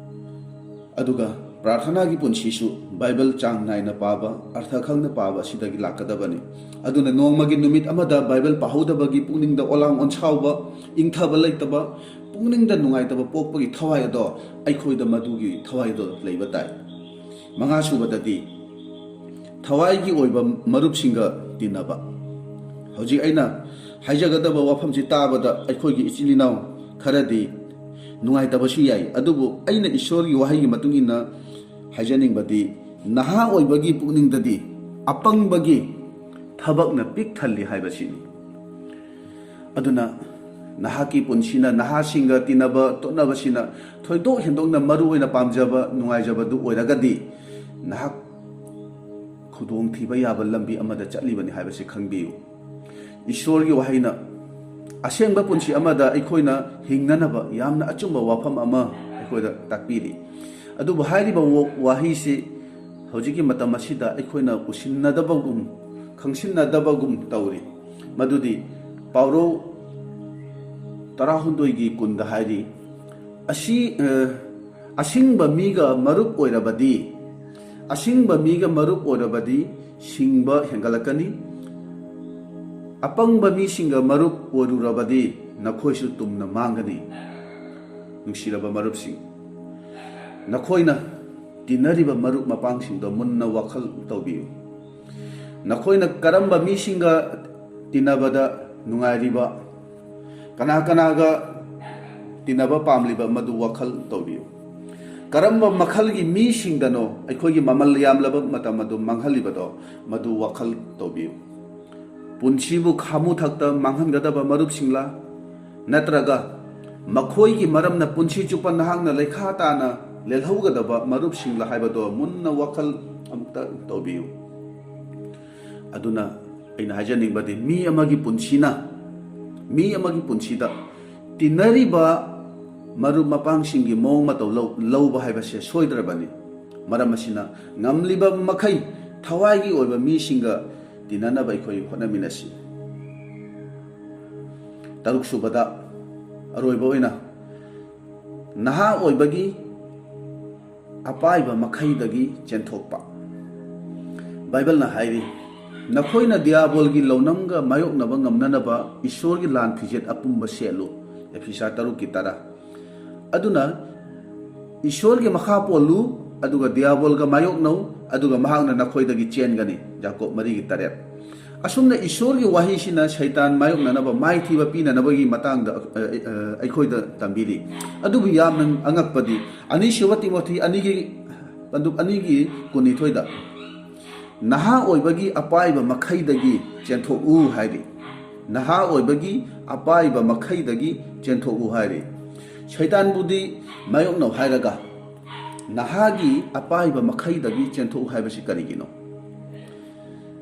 ꯑꯗꯨꯒ ꯄ꯭ꯔꯥꯔꯊꯅꯥꯒꯤ ꯄꯨꯟꯁꯤꯁꯨ ꯕꯥꯏꯕꯜ ꯆꯥꯡ ꯅꯥꯏꯅ ꯄꯥꯕ, ꯑꯔꯊ ꯈꯪꯅ ꯄꯥꯕ ꯑꯁꯤꯗꯒꯤ ꯂꯥꯛꯀꯗꯕꯅꯤ꯫ ꯑꯗꯨꯅ ꯅꯣꯡꯃꯒꯤ ꯅꯨꯃꯤꯠ ꯑꯃꯗ ꯕꯥꯏꯕꯜ ꯄꯥꯍꯧꯗꯕꯒꯤ ꯄꯨꯛꯅꯤꯡꯗ ꯑꯣꯂꯥꯡ ꯑꯣꯟꯁꯥꯎꯕ, ꯏꯪꯊꯕ ꯂꯩꯇꯕ, ꯄꯨꯛꯅꯤꯡꯗ ꯅꯨꯡꯉꯥꯏꯇꯕ ꯄꯣꯛꯄꯒꯤ ꯊꯋꯥꯏ ꯑꯗꯣ ꯑꯩꯈꯣꯏꯗ ꯃꯗꯨꯒꯤ ꯊꯋꯥꯏꯗꯣ ꯂꯩꯕ ꯇꯥꯏ꯫ ꯃꯉꯥ ꯁꯨꯕꯗꯗꯤ, ꯊꯋꯥꯏꯒꯤ ꯑꯣꯏꯕ ꯃꯔꯨꯞꯁꯤꯡꯒ ꯇꯤꯟꯅꯕ꯫ ꯍꯧꯖꯤꯛ ꯑꯩꯅ ꯍꯥꯏꯖꯒꯗꯕ ꯋꯥꯐꯝꯁꯤ ꯇꯥꯕꯗ ꯑꯩꯈꯣꯏꯒꯤ ꯏꯆꯤꯜ ꯏꯅꯥꯎ ꯈꯔꯗꯤ ꯅꯨꯡꯉꯥꯏꯇꯕꯁꯨ ꯌꯥꯏ, ꯑꯗꯨꯕꯨ ꯑꯩꯅ ꯏꯁꯣꯔꯒꯤ ꯋꯥꯍꯩꯒꯤ ꯃꯇꯨꯡ ꯏꯟꯅ ꯍꯥꯏꯖꯅꯤꯡꯕꯗꯤ, ꯅꯍꯥ ꯑꯣꯏꯕꯒꯤ ꯄꯨꯛꯅꯤꯡꯗꯗꯤ ꯑꯄꯪꯕꯒꯤ ꯊꯕꯛꯅ ꯄꯤꯛ ꯊꯜꯂꯤ ꯍꯥꯏꯕꯁꯤꯅꯤ꯫ ꯑꯗꯨꯅ ꯅꯍꯥꯛꯀꯤ ꯄꯨꯟꯁꯤꯅ ꯅꯍꯥꯁꯤꯡꯒ ꯇꯤꯟꯅꯕ ꯇꯣꯠꯅꯕꯁꯤꯅ ꯊꯣꯏꯗꯣꯛ ꯍꯦꯟꯗꯣꯛꯅ ꯃꯔꯨ ꯑꯣꯏꯅ ꯄꯥꯝꯖꯕ, ꯅꯨꯡꯉꯥꯏꯖꯕꯗꯨ ꯑꯣꯏꯔꯒꯗꯤ, ꯅꯍꯥꯛ ꯈꯨꯗꯣꯡꯊꯤꯕ ꯌꯥꯕ ꯂꯝꯕꯤ ꯑꯃꯗ ꯆꯠꯂꯤꯕꯅꯤ ꯍꯥꯏꯕꯁꯤ ꯈꯪꯕꯤꯌꯨ꯫ ꯏꯁꯣꯔꯒꯤ ꯋꯥꯍꯩꯅ ꯑꯁꯦꯡꯕ ꯄꯨꯟꯁꯤ ꯑꯃꯗ ꯑꯩꯈꯣꯏꯅ ꯍꯤꯡꯅꯅꯕ ꯌꯥꯝꯅ ꯑꯆꯨꯝꯕ ꯋꯥꯐꯝ ꯑꯃ ꯑꯩꯈꯣꯏꯗ ꯇꯥꯛꯄꯤꯔꯤ꯫ ꯑꯗꯨꯕꯨ ꯍꯥꯏꯔꯤꯕ ꯋꯥ-, ꯋꯥꯍꯩꯁꯤ ꯍꯧꯖꯤꯛꯀꯤ ꯃꯇꯝ ꯑꯁꯤꯗ ꯑꯩꯈꯣꯏꯅ ꯎꯁꯤꯟꯅꯗꯕꯒꯨꯝ, ꯈꯪꯁꯤꯟꯅꯗꯕꯒꯨꯝ ꯇꯧꯔꯤ꯫ ꯃꯗꯨꯗꯤ ꯄꯥꯎꯔꯧ ꯇꯔꯥꯍꯨꯝꯗꯣꯏꯒꯤ ꯀꯨꯟꯗ ꯍꯥꯏꯔꯤ, "ꯑꯁꯤ, ꯑ, ꯑꯁꯤꯡꯕ ꯃꯤꯒ ꯃꯔꯨꯞ ꯑꯣꯏꯔꯕꯗꯤ, ꯑꯁꯤꯡꯕ ꯃꯤꯒ ꯃꯔꯨꯞ ꯑꯣꯏꯔꯕꯗꯤ ꯁꯤꯡꯕ ꯍꯦꯟꯒꯠꯂꯛꯀꯅꯤ꯫ ꯑꯄꯪꯕ ꯃꯤꯁꯤꯡꯒ ꯃꯔꯨꯞ ꯑꯣꯏꯔꯨꯔꯕꯗꯤ ꯅꯈꯣꯏꯁꯨ ꯇꯨꯝꯅ ꯃꯥꯡꯒꯅꯤ꯫ ꯅꯨꯡꯁꯤꯔꯕ ꯃꯔꯨꯞꯁꯤꯡ, ꯅꯈꯣꯏꯅ ꯇꯤꯟꯅꯔꯤꯕ ꯃꯔꯨꯞ ꯃꯄꯥꯡꯁꯤꯡꯗꯣ ꯃꯨꯟꯅ ꯋꯥꯈꯜ ꯇꯧꯕꯤꯌꯨ꯫ ꯅꯈꯣꯏꯅ ꯀꯔꯝꯕ ꯃꯤꯁꯤꯡꯒ ꯇꯤꯟꯅꯕꯗ ꯅꯨꯡꯉꯥꯏꯔꯤꯕ, ꯀꯅꯥ ꯀꯅꯥꯒ ꯇꯤꯟꯅꯕ ꯄꯥꯝꯂꯤꯕ, ꯃꯗꯨ ꯋꯥꯈꯜ ꯇꯧꯕꯤꯌꯨ꯫ ꯀꯔꯝꯕ ꯃꯈꯜꯒꯤ ꯃꯤꯁꯤꯡꯗꯅꯣ ꯑꯩꯈꯣꯏꯒꯤ ꯃꯃꯜ ꯌꯥꯝꯂꯕ ꯃꯇꯝ ꯑꯗꯨ ꯃꯥꯡꯍꯜꯂꯤꯕꯗꯣ, ꯃꯗꯨ ꯋꯥꯈꯜ ꯇꯧꯕꯤꯌꯨ꯫ ꯄꯨꯟꯁꯤꯕꯨ ꯈꯥꯃꯨ ꯊꯛꯇ ꯃꯥꯡꯍꯟꯒꯗꯕ ꯃꯔꯨꯞꯁꯤꯡꯂꯥ, ꯅꯠꯇ꯭ꯔꯒ ꯃꯈꯣꯏꯒꯤ ꯃꯔꯝꯅ ꯄꯨꯟꯁꯤ ꯆꯨꯞꯄ ꯅꯍꯥꯛꯅ ꯂꯩꯈꯥ ꯇꯥꯅ ꯂꯦꯜꯍꯧꯒꯗꯕ ꯃꯔꯨꯞꯁꯤꯡꯂꯥ ꯍꯥꯏꯕꯗꯣ ꯃꯨꯟꯅ ꯋꯥꯈꯜ ꯑꯃꯨꯛꯇ ꯇꯧꯕꯤꯌꯨ꯫ ꯑꯗꯨꯅ ꯑꯩꯅ ꯍꯥꯏꯖꯅꯤꯡꯕꯗꯤ, ꯃꯤ ꯑꯃꯒꯤ ꯄꯨꯟꯁꯤꯅ, ꯃꯤ ꯑꯃꯒꯤ ꯄꯨꯟꯁꯤꯗ ꯇꯤꯟꯅꯔꯤꯕ ꯃꯔꯨꯞ ꯃꯄꯥꯡꯁꯤꯡꯒꯤ ꯃꯑꯣꯡ ꯃꯇꯧ ꯂꯧ-, ꯂꯧꯕ ꯍꯥꯏꯕꯁꯦ ꯁꯣꯏꯗ꯭ꯔꯕꯅꯤ꯫ ꯃꯔꯝ ꯑꯁꯤꯅ, ꯉꯝꯂꯤꯕ ꯃꯈꯩ ꯊꯋꯥꯏꯒꯤ ꯑꯣꯏꯕ ꯃꯤꯁꯤꯡꯒ ꯇꯤꯟꯅꯅꯕ ꯑꯩꯈꯣꯏ ꯍꯣꯠꯅꯃꯤꯟꯅꯁꯤ꯫ ꯇꯔꯨꯛ ꯁꯨꯕꯗ, ꯑꯔꯣꯏꯕ ꯑꯣꯏꯅ, ꯅꯍꯥ ꯑꯣꯏꯕꯒꯤ ꯑꯄꯥꯏꯕ ꯃꯈꯩꯗꯒꯤ ꯆꯦꯟꯊꯣꯛꯄ꯫ ꯕꯥꯏꯕꯜꯅ ꯍꯥꯏꯔꯤ, "ꯅꯈꯣꯏꯅ ꯗꯤꯌꯥꯕꯣꯜꯒꯤ ꯂꯧꯅꯝꯒ ꯃꯥꯌꯣꯛꯅꯕ ꯉꯝꯅꯅꯕ ꯏꯁꯣꯔꯒꯤ ꯂꯥꯟ ꯐꯤꯖꯦꯠ ꯑꯄꯨꯝꯕ ꯁꯦꯠꯂꯨ", ꯑꯦꯐꯤꯁꯥ ꯇꯔꯨꯛꯀꯤ ꯇꯔꯥ꯫ ꯑꯗꯨꯅ ꯏꯁꯣꯔꯒꯤ ꯃꯈꯥ ꯄꯣꯜꯂꯨ, ꯑꯗꯨꯒ ꯗꯤꯌꯥꯕꯣꯜꯒ ꯃꯥꯌꯣꯛꯅꯧ, ꯑꯗꯨꯒ ꯃꯍꯥꯛꯅ ꯅꯈꯣꯏꯗꯒꯤ ꯆꯦꯟꯒꯅꯤ, ꯌꯥꯀꯣꯕ ꯃꯔꯤꯒꯤ ꯇꯔꯦꯠ꯫ ꯑꯁꯨꯝꯅ ꯏꯁꯣꯔꯒꯤ ꯋꯥꯍꯩꯁꯤꯅ ꯁꯩꯇꯥꯟ ꯃꯥꯌꯣꯛꯅꯅꯕ, ꯃꯥꯏꯊꯤꯕ ꯄꯤꯅꯅꯕꯒꯤ ꯃꯇꯥꯡꯗ, ꯑ, ꯑ, ꯑꯩꯈꯣꯏꯗ ꯇꯝꯕꯤꯔꯤ꯫ ꯑꯗꯨꯕꯨ ꯌꯥꯝꯅ ꯑꯉꯛꯄꯗꯤ, ꯑꯅꯤꯁꯨꯕ ꯇꯤꯃꯣꯊꯤ ꯑꯅꯤꯒꯤ, ꯄꯟꯗꯨꯞ ꯑꯅꯤꯒꯤ ꯀꯨꯟꯅꯤꯊꯣꯏꯗ, "ꯅꯍꯥ ꯑꯣꯏꯕꯒꯤ ꯑꯄꯥꯏꯕ ꯃꯈꯩꯗꯒꯤ ꯆꯦꯟꯊꯣꯛꯎ" ꯍꯥꯏꯔꯤ꯫ "ꯅꯍꯥ ꯑꯣꯏꯕꯒꯤ ꯑꯄꯥꯏꯕ ꯃꯈꯩꯗꯒꯤ ꯆꯦꯟꯊꯣꯛꯎ" ꯍꯥꯏꯔꯤ꯫ ꯁꯩꯇꯥꯟꯕꯨꯗꯤ ꯃꯥꯌꯣꯛꯅꯧ ꯍꯥꯏꯔꯒ, ꯅꯍꯥꯒꯤ ꯑꯄꯥꯏꯕ ꯃꯈꯩꯗꯒꯤ ꯆꯦꯟꯊꯣꯛꯎ ꯍꯥꯏꯕꯁꯤ ꯀꯔꯤꯒꯤꯅꯣ?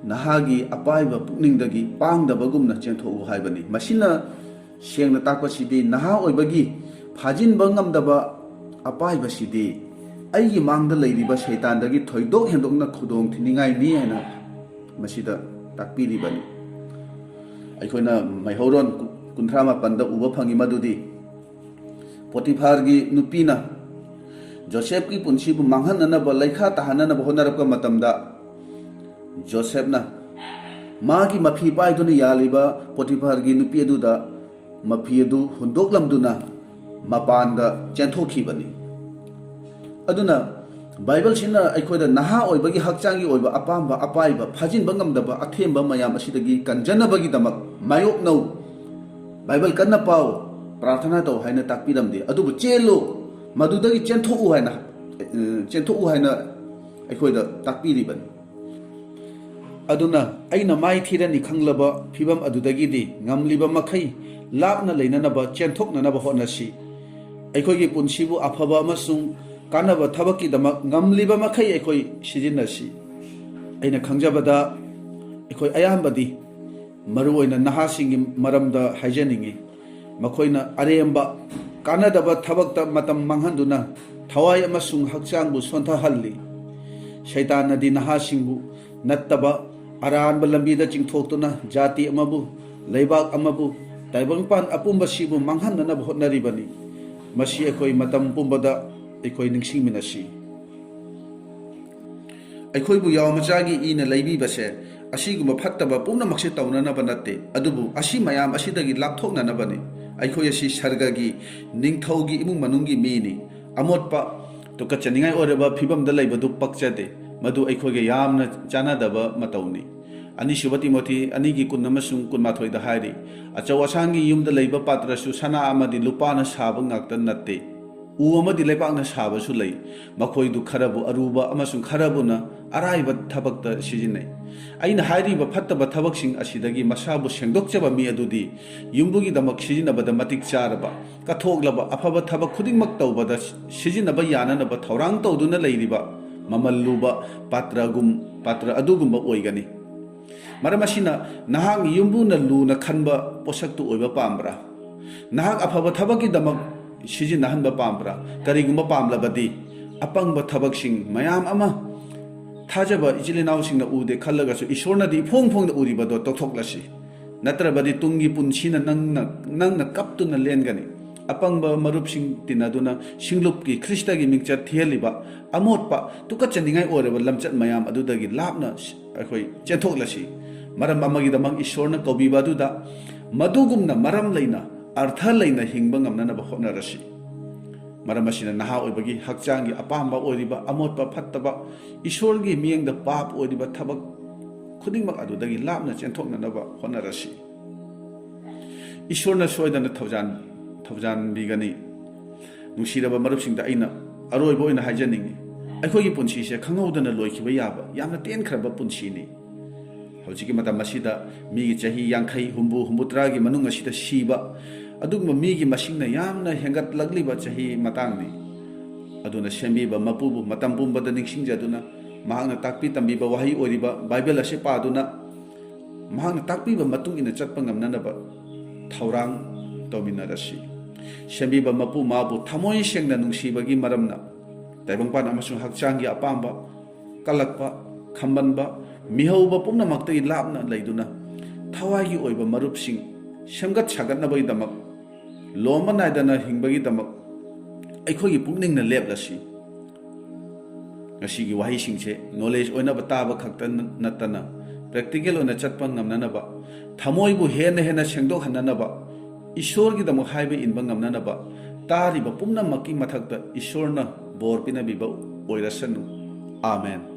ꯅꯍꯥꯒꯤ ꯑꯄꯥꯏꯕ ꯄꯨꯛꯅꯤꯡꯗꯒꯤ ꯄꯥꯡꯗꯕꯒꯨꯝꯅ ꯆꯦꯟꯊꯣꯛꯎ ꯍꯥꯏꯕꯅꯤ꯫ ꯃꯁꯤꯅ ꯁꯦꯡꯅ ꯇꯥꯛꯄꯁꯤꯗꯤ, ꯅꯍꯥ ꯑꯣꯏꯕꯒꯤ ꯐꯥꯖꯤꯟꯕ ꯉꯝꯗꯕ ꯑꯄꯥꯏꯕꯁꯤꯗꯤ ꯑꯩꯒꯤ ꯃꯥꯡꯗ ꯂꯩꯔꯤꯕ ꯁꯩꯇꯥꯟꯗꯒꯤ ꯊꯣꯏꯗꯣꯛ ꯍꯦꯟꯗꯣꯛꯅ ꯈꯨꯗꯣꯡ ꯊꯤꯅꯤꯡꯉꯥꯏꯅꯤ ꯍꯥꯏꯅ ꯃꯁꯤꯗ ꯇꯥꯛꯄꯤꯔꯤꯕꯅꯤ꯫ ꯑꯩꯈꯣꯏꯅ ꯃꯩꯍꯧꯔꯣꯟ ꯀꯨꯟꯊ꯭ꯔꯥ ꯃꯥꯄꯟꯗ ꯎꯕ ꯐꯪꯉꯤ ꯃꯗꯨꯗꯤ, ꯄꯣꯇꯤꯐꯥꯔꯒꯤ ꯅꯨꯄꯤꯅ ꯖꯣꯁꯦꯐꯀꯤ ꯄꯨꯟꯁꯤꯕꯨ ꯃꯥꯡꯍꯟꯅꯅꯕ, ꯂꯩꯈꯥ ꯇꯥꯍꯟꯅꯅꯕ ꯍꯣꯠꯅꯔꯛꯄ ꯃꯇꯝꯗ, ꯖꯣꯁꯦꯐꯅ ꯃꯥꯒꯤ ꯃꯐꯤ ꯄꯥꯏꯗꯨꯅ ꯌꯥꯜꯂꯤꯕ ꯄꯣꯇꯤꯐꯔꯒꯤ ꯅꯨꯄꯤ ꯑꯗꯨꯗ ꯃꯐꯤ ꯑꯗꯨ ꯍꯨꯟꯗꯣꯛꯂꯝꯗꯨꯅ ꯃꯄꯥꯟꯗ ꯆꯦꯟꯊꯣꯛꯈꯤꯕꯅꯤ꯫ ꯑꯗꯨꯅ ꯕꯥꯏꯕꯜꯁꯤꯅ ꯑꯩꯈꯣꯏꯗ ꯅꯍꯥ ꯑꯣꯏꯕꯒꯤ ꯍꯛꯆꯥꯡꯒꯤ ꯑꯣꯏꯕ ꯑꯄꯥꯝꯕ ꯑꯄꯥꯏꯕ, ꯐꯥꯖꯤꯟꯕ ꯉꯝꯗꯕ ꯑꯊꯦꯝꯕ ꯃꯌꯥꯝ ꯑꯁꯤꯗꯒꯤ ꯀꯟꯖꯅꯕꯒꯤꯗꯃꯛ ꯃꯥꯌꯣꯛꯅꯧ, ꯕꯥꯏꯕꯜ ꯀꯟꯅ ꯄꯥꯎ, ꯄ꯭ꯔꯥꯔꯊꯅꯥ ꯇꯧ ꯍꯥꯏꯅ ꯇꯥꯛꯄꯤꯔꯝꯗꯦ꯫ ꯑꯗꯨꯕꯨ ꯆꯦꯜꯂꯨ, ꯃꯗꯨꯗꯒꯤ ꯆꯦꯟꯊꯣꯛꯎ ꯍꯥꯏꯅ, ꯑ, ꯆꯦꯟꯊꯣꯛꯎ ꯍꯥꯏꯅ ꯑꯩꯈꯣꯏꯗ ꯇꯥꯛꯄꯤꯔꯤꯕꯅꯤ꯫ ꯑꯗꯨꯅ ꯑꯩꯅ ꯃꯥꯏ ꯊꯤꯔꯅꯤ ꯈꯪꯂꯕ ꯐꯤꯚꯝ ꯑꯗꯨꯗꯒꯤꯗꯤ ꯉꯝꯂꯤꯕ ꯃꯈꯩ ꯂꯥꯞꯅ ꯂꯩꯅꯅꯕ, ꯆꯦꯟꯊꯣꯛꯅꯅꯕ ꯍꯣꯠꯅꯁꯤ꯫ ꯑꯩꯈꯣꯏꯒꯤ ꯄꯨꯟꯁꯤꯕꯨ ꯑꯐꯕ ꯑꯃꯁꯨꯡ ꯀꯥꯟꯅꯕ ꯊꯕꯛꯀꯤꯗꯃꯛ ꯉꯝꯂꯤꯕ ꯃꯈꯩ ꯑꯩꯈꯣꯏ ꯁꯤꯖꯤꯟꯅꯁꯤ꯫ ꯑꯩꯅ ꯈꯪꯖꯕꯗ ꯑꯩꯈꯣꯏ ꯑꯌꯥꯝꯕꯗꯤ, ꯃꯔꯨꯑꯣꯏꯅ ꯅꯍꯥꯁꯤꯡꯒꯤ ꯃꯔꯝꯗ ꯍꯥꯏꯖꯅꯤꯡꯏ, ꯃꯈꯣꯏꯅ ꯑꯔꯦꯝꯕ, ꯀꯥꯟꯅꯗꯕ ꯊꯕꯛꯇ ꯃꯇꯝ ꯃꯥꯡꯍꯟꯗꯨꯅ ꯊꯋꯥꯏ ꯑꯃꯁꯨꯡ ꯍꯛꯆꯥꯡꯕꯨ ꯁꯣꯟꯊꯍꯜꯂꯤ꯫ ꯁꯩꯇꯥꯟꯅꯗꯤ ꯅꯍꯥꯁꯤꯡꯕꯨ ꯅꯠꯇꯕ ꯑꯔꯥꯟꯕ ꯂꯝꯕꯤꯗ ꯆꯤꯡꯊꯣꯛꯇꯨꯅ ꯖꯥꯇꯤ ꯑꯃꯕꯨ, ꯂꯩꯕꯥꯛ ꯑꯃꯕꯨ, ꯇꯥꯏꯕꯪꯄꯥꯟ ꯑꯄꯨꯝꯕꯁꯤꯕꯨ ꯃꯥꯡꯍꯟꯅꯅꯕ ꯍꯣꯠꯅꯔꯤꯕꯅꯤ꯫ ꯃꯁꯤ ꯑꯩꯈꯣꯏ ꯃꯇꯝ ꯄꯨꯝꯕꯗ ꯑꯩꯈꯣꯏ ꯅꯤꯡꯁꯤꯡꯃꯤꯟꯅꯁꯤ꯫ ꯑꯩꯈꯣꯏꯕꯨ ꯌꯥꯎ ꯃꯆꯥꯒꯤ ꯏꯅ ꯂꯩꯕꯤꯕꯁꯦ ꯑꯁꯤꯒꯨꯝꯕ ꯐꯠꯇꯕ ꯄꯨꯝꯅꯃꯛꯁꯦ ꯇꯧꯅꯅꯕ ꯅꯠꯇꯦ, ꯑꯗꯨꯕꯨ ꯑꯁꯤ ꯃꯌꯥꯝ ꯑꯁꯤꯗꯒꯤ ꯂꯥꯞꯊꯣꯛꯅꯅꯕꯅꯤ꯫ ꯑꯩꯈꯣꯏ ꯑꯁꯤ ꯁꯔꯒꯒꯤ ꯅꯤꯡꯊꯧꯒꯤ ꯏꯃꯨꯡ ꯃꯅꯨꯡꯒꯤ ꯃꯤꯅꯤ꯫ ꯑꯃꯣꯠꯄ, ꯇꯨꯀꯠꯆꯅꯤꯡꯉꯥꯏ ꯑꯣꯏꯔꯕ ꯐꯤꯕꯝꯗ ꯂꯩꯕꯗꯨ ꯄꯛꯆꯗꯦ꯫ ꯃꯗꯨ ꯑꯩꯈꯣꯏꯒ ꯌꯥꯝꯅ ꯆꯥꯟꯅꯗꯕ ꯃꯇꯧꯅꯤ꯫ ꯑꯅꯤꯁꯨꯕ ꯇꯤꯃꯣꯊꯤ ꯑꯅꯤꯒꯤ ꯀꯨꯟ ꯑꯃꯁꯨꯡ ꯀꯨꯟꯃꯥꯊꯣꯏꯗ ꯍꯥꯏꯔꯤ, "ꯑꯆꯧ ꯑꯁꯥꯡꯒꯤ ꯌꯨꯝꯗ ꯂꯩꯕ ꯄꯥꯇ꯭ꯔꯁꯨ ꯁꯅꯥ ꯑꯃꯗꯤ ꯂꯨꯄꯥꯅ ꯁꯥꯕ ꯉꯥꯛꯇ ꯅꯠꯇꯦ꯫ ꯎ ꯑꯃꯗꯤ ꯂꯩꯕꯥꯛꯅ ꯁꯥꯕꯁꯨ ꯂꯩ꯫ ꯃꯈꯣꯏꯗꯨ ꯈꯔꯕꯨ ꯑꯔꯨꯕ ꯑꯃꯁꯨꯡ ꯈꯔꯕꯨꯅ ꯑꯔꯥꯏꯕ ꯊꯕꯛꯇ ꯁꯤꯖꯤꯟꯅꯩ꯫" ꯑꯩꯅ ꯍꯥꯏꯔꯤꯕ ꯐꯠꯇꯕ ꯊꯕꯛꯁꯤꯡ ꯑꯁꯤꯗꯒꯤ ꯃꯁꯥꯕꯨ ꯁꯦꯡꯗꯣꯛꯆꯕ ꯃꯤ ꯑꯗꯨꯗꯤ ꯌꯨꯝꯕꯨꯒꯤꯗꯃꯛ ꯁꯤꯖꯤꯟꯅꯕꯗ ꯃꯇꯤꯛ ꯆꯥꯔꯕ, ꯀꯠꯊꯣꯛꯂꯕ ꯑꯐꯕ ꯊꯕꯛ ꯈꯨꯗꯤꯡꯃꯛ ꯇꯧꯕꯗ ꯁꯤꯖꯤꯟꯅꯕ ꯌꯥꯅꯅꯕ ꯊꯧꯔꯥꯡ ꯇꯧꯗꯨꯅ ꯂꯩꯔꯤꯕ ꯃꯃꯜ ꯂꯨꯕ ꯄꯥꯇ꯭ꯔꯒꯨꯝ-, ꯄꯥꯇ꯭ꯔ ꯑꯗꯨꯒꯨꯝꯕ ꯑꯣꯏꯒꯅꯤ꯫ ꯃꯔꯝ ꯑꯁꯤꯅ, ꯅꯍꯥꯛ ꯌꯨꯝꯕꯨꯅ ꯂꯨꯅ ꯈꯟꯕ ꯄꯣꯠꯁꯛꯇꯨ ꯑꯣꯏꯕ ꯄꯥꯝꯕ꯭ꯔꯥ? ꯅꯍꯥꯛ ꯑꯐꯕ ꯊꯕꯛꯀꯤꯗꯃꯛ ꯁꯤꯖꯤꯟꯅꯍꯟꯕ ꯄꯥꯝꯕ꯭ꯔꯥ? ꯀꯔꯤꯒꯨꯝꯕ ꯄꯥꯝꯂꯕꯗꯤ, ꯑꯄꯪꯕ ꯊꯕꯛꯁꯤꯡ ꯃꯌꯥꯝ ꯑꯃ ꯊꯥꯖꯕ ꯏꯆꯤꯜ ꯏꯅꯥꯎꯁꯤꯡꯅ ꯎꯗꯦ ꯈꯜꯂꯒꯁꯨ ꯏꯁꯣꯔꯅꯗꯤ ꯏꯐꯣꯡ ꯐꯣꯡꯅ ꯎꯔꯤꯕꯗꯣ ꯇꯧꯊꯣꯛꯂꯁꯤ꯫ ꯅꯠꯇ꯭ꯔꯕꯗꯤ ꯇꯨꯡꯒꯤ ꯄꯨꯟꯁꯤꯅ ꯅꯪꯅ, ꯅꯪꯅ ꯀꯞꯇꯨꯅ ꯂꯦꯟꯒꯅꯤ꯫ ꯑꯄꯪꯕ ꯃꯔꯨꯞꯁꯤꯡ ꯇꯤꯟꯅꯗꯨꯅ ꯁꯤꯡꯂꯨꯞꯀꯤ ꯈ꯭ꯔꯤꯁꯇꯒꯤ ꯃꯤꯡꯆꯠ ꯊꯤꯍꯜꯂꯤꯕ ꯑꯃꯣꯠꯄ ꯇꯨꯀꯠꯆꯅꯤꯡꯉꯥꯏ ꯑꯣꯏꯔꯕ ꯂꯝꯆꯠ ꯃꯌꯥꯝ ꯑꯗꯨꯗꯒꯤ ꯂꯥꯞꯅ ꯑꯩꯈꯣꯏ ꯆꯦꯟꯊꯣꯛꯂꯁꯤ꯫ ꯃꯔꯝ ꯑꯃꯒꯤꯗꯃꯛ ꯏꯁꯣꯔꯅ ꯀꯧꯕꯤꯕ ꯑꯗꯨꯗ ꯃꯗꯨꯒꯨꯝꯅ ꯃꯔꯝ ꯂꯩꯅ, ꯑꯔꯊ ꯂꯩꯅ ꯍꯤꯡꯕ ꯉꯝꯅꯅꯕ ꯍꯣꯠꯅꯔꯁꯤ꯫ ꯃꯔꯝ ꯑꯁꯤꯅ ꯅꯍꯥ ꯑꯣꯏꯕꯒꯤ ꯍꯛꯆꯥꯡꯒꯤ ꯑꯄꯥꯝꯕ ꯑꯣꯏꯔꯤꯕ ꯑꯃꯣꯠꯄ ꯐꯠꯇꯕ, ꯏꯁꯣꯔꯒꯤ ꯃꯤꯠꯌꯦꯡꯗ ꯄꯥꯞ ꯑꯣꯏꯔꯤꯕ ꯊꯕꯛ ꯈꯨꯗꯤꯡꯃꯛ ꯑꯗꯨꯗꯒꯤ ꯂꯥꯞꯅ ꯆꯦꯟꯊꯣꯛꯅꯅꯕ ꯍꯣꯠꯅꯔꯁꯤ꯫ ꯏꯁꯣꯔꯅ ꯁꯣꯏꯗꯅ ꯊꯧꯖꯥꯟ-, ꯊꯧꯖꯥꯟꯕꯤꯒꯅꯤ꯫ ꯅꯨꯡꯁꯤꯔꯕ ꯃꯔꯨꯞꯁꯤꯡꯗ ꯑꯩꯅ ꯑꯔꯣꯏꯕ ꯑꯣꯏꯅ ꯍꯥꯏꯖꯅꯤꯡꯉꯤ, ꯑꯩꯈꯣꯏꯒꯤ ꯄꯨꯟꯁꯤꯁꯦ ꯈꯪꯍꯧꯗꯅ ꯂꯣꯏꯈꯤꯕ ꯌꯥꯕ ꯌꯥꯝꯅ ꯇꯦꯟꯈ꯭ꯔꯕ ꯄꯨꯟꯁꯤꯅꯤ꯫ ꯍꯧꯖꯤꯛꯀꯤ ꯃꯇꯝ ꯑꯁꯤꯗ ꯃꯤꯒꯤ ꯆꯍꯤ ꯌꯥꯡꯈꯩ, ꯍꯨꯝꯐꯨ, ꯍꯨꯝꯐꯨꯇꯔꯥꯒꯤ ꯃꯅꯨꯡ ꯑꯁꯤꯗ ꯁꯤꯕ ꯑꯗꯨꯒꯨꯝꯕ ꯃꯤꯒꯤ ꯃꯁꯤꯡꯅ ꯌꯥꯝꯅ ꯍꯦꯟꯒꯠꯂꯛꯂꯤꯕ ꯆꯍꯤ ꯃꯇꯥꯡꯅꯤ꯫ ꯑꯗꯨꯅ ꯁꯦꯝꯕꯤꯕ ꯃꯄꯨꯕꯨ ꯃꯇꯝ ꯄꯨꯝꯕꯗ ꯅꯤꯡꯁꯤꯡꯖꯗꯨꯅ, ꯃꯍꯥꯛꯅ ꯇꯥꯛꯄꯤ ꯇꯝꯕꯤꯕ ꯋꯥꯍꯩ ꯑꯣꯏꯔꯤꯕ ꯕꯥꯏꯕꯜ ꯑꯁꯤ ꯄꯥꯗꯨꯅ, ꯃꯍꯥꯛꯅ ꯇꯥꯛꯄꯤꯕ ꯃꯇꯨꯡ ꯏꯟꯅ ꯆꯠꯄ ꯉꯝꯅꯅꯕ ꯊꯧꯔꯥꯡ ꯇꯧꯃꯤꯟꯅꯔꯁꯤ꯫ ꯁꯦꯝꯕꯤꯕ ꯃꯄꯨ ꯃꯥꯕꯨ ꯊꯃꯣꯏ ꯁꯦꯡꯅ ꯅꯨꯡꯁꯤꯕꯒꯤ ꯃꯔꯝꯅ, ꯇꯥꯏꯕꯪꯄꯥꯟ ꯑꯃꯁꯨꯡ ꯍꯛꯆꯥꯡꯒꯤ ꯑꯄꯥꯝꯕ, ꯀꯜꯂꯛꯄ, ꯈꯝꯕꯟꯕ, ꯃꯤꯍꯧꯕ ꯄꯨꯝꯅꯃꯛꯇꯒꯤ ꯂꯥꯞꯅ ꯂꯩꯗꯨꯅ, ꯊꯋꯥꯏꯒꯤ ꯑꯣꯏꯕ ꯃꯔꯨꯞꯁꯤꯡ ꯁꯦꯝꯒꯠ ꯁꯥꯒꯠꯅꯕꯒꯤꯗꯃꯛ, ꯂꯣꯝꯕ ꯅꯥꯏꯗꯅ ꯍꯤꯡꯕꯒꯤꯗꯃꯛ ꯑꯩꯈꯣꯏꯒꯤ ꯄꯨꯛꯅꯤꯡꯅ ꯂꯦꯞꯂꯁꯤ꯫ ꯉꯁꯤꯒꯤ ꯋꯥꯍꯩꯁꯤꯡꯁꯦ ꯅꯣꯂꯦꯖ ꯑꯣꯏꯅꯕ ꯇꯥꯕ ꯈꯛꯇ ꯅꯠꯇꯅ, ꯄ꯭ꯔꯦꯛꯇꯤꯀꯦꯜ ꯑꯣꯏꯅ ꯆꯠꯄ ꯉꯝꯅꯅꯕ, ꯊꯃꯣꯏꯕꯨ ꯍꯦꯟꯅ ꯍꯦꯟꯅ ꯁꯦꯡꯗꯣꯛꯍꯟꯅꯅꯕ, ꯏꯁꯣꯔꯒꯤꯗꯃꯛ ꯍꯥꯏꯕ ꯏꯟꯕ ꯉꯝꯅꯅꯕ, ꯇꯥꯔꯤꯕ ꯄꯨꯝꯅꯃꯛꯀꯤ ꯃꯊꯛꯇ ꯏꯁꯣꯔꯅ ꯕꯣꯔ ꯄꯤꯅꯕꯤꯕ ꯑꯣꯏꯔꯁꯅꯨ꯫ ꯑꯥꯃꯦꯟ꯫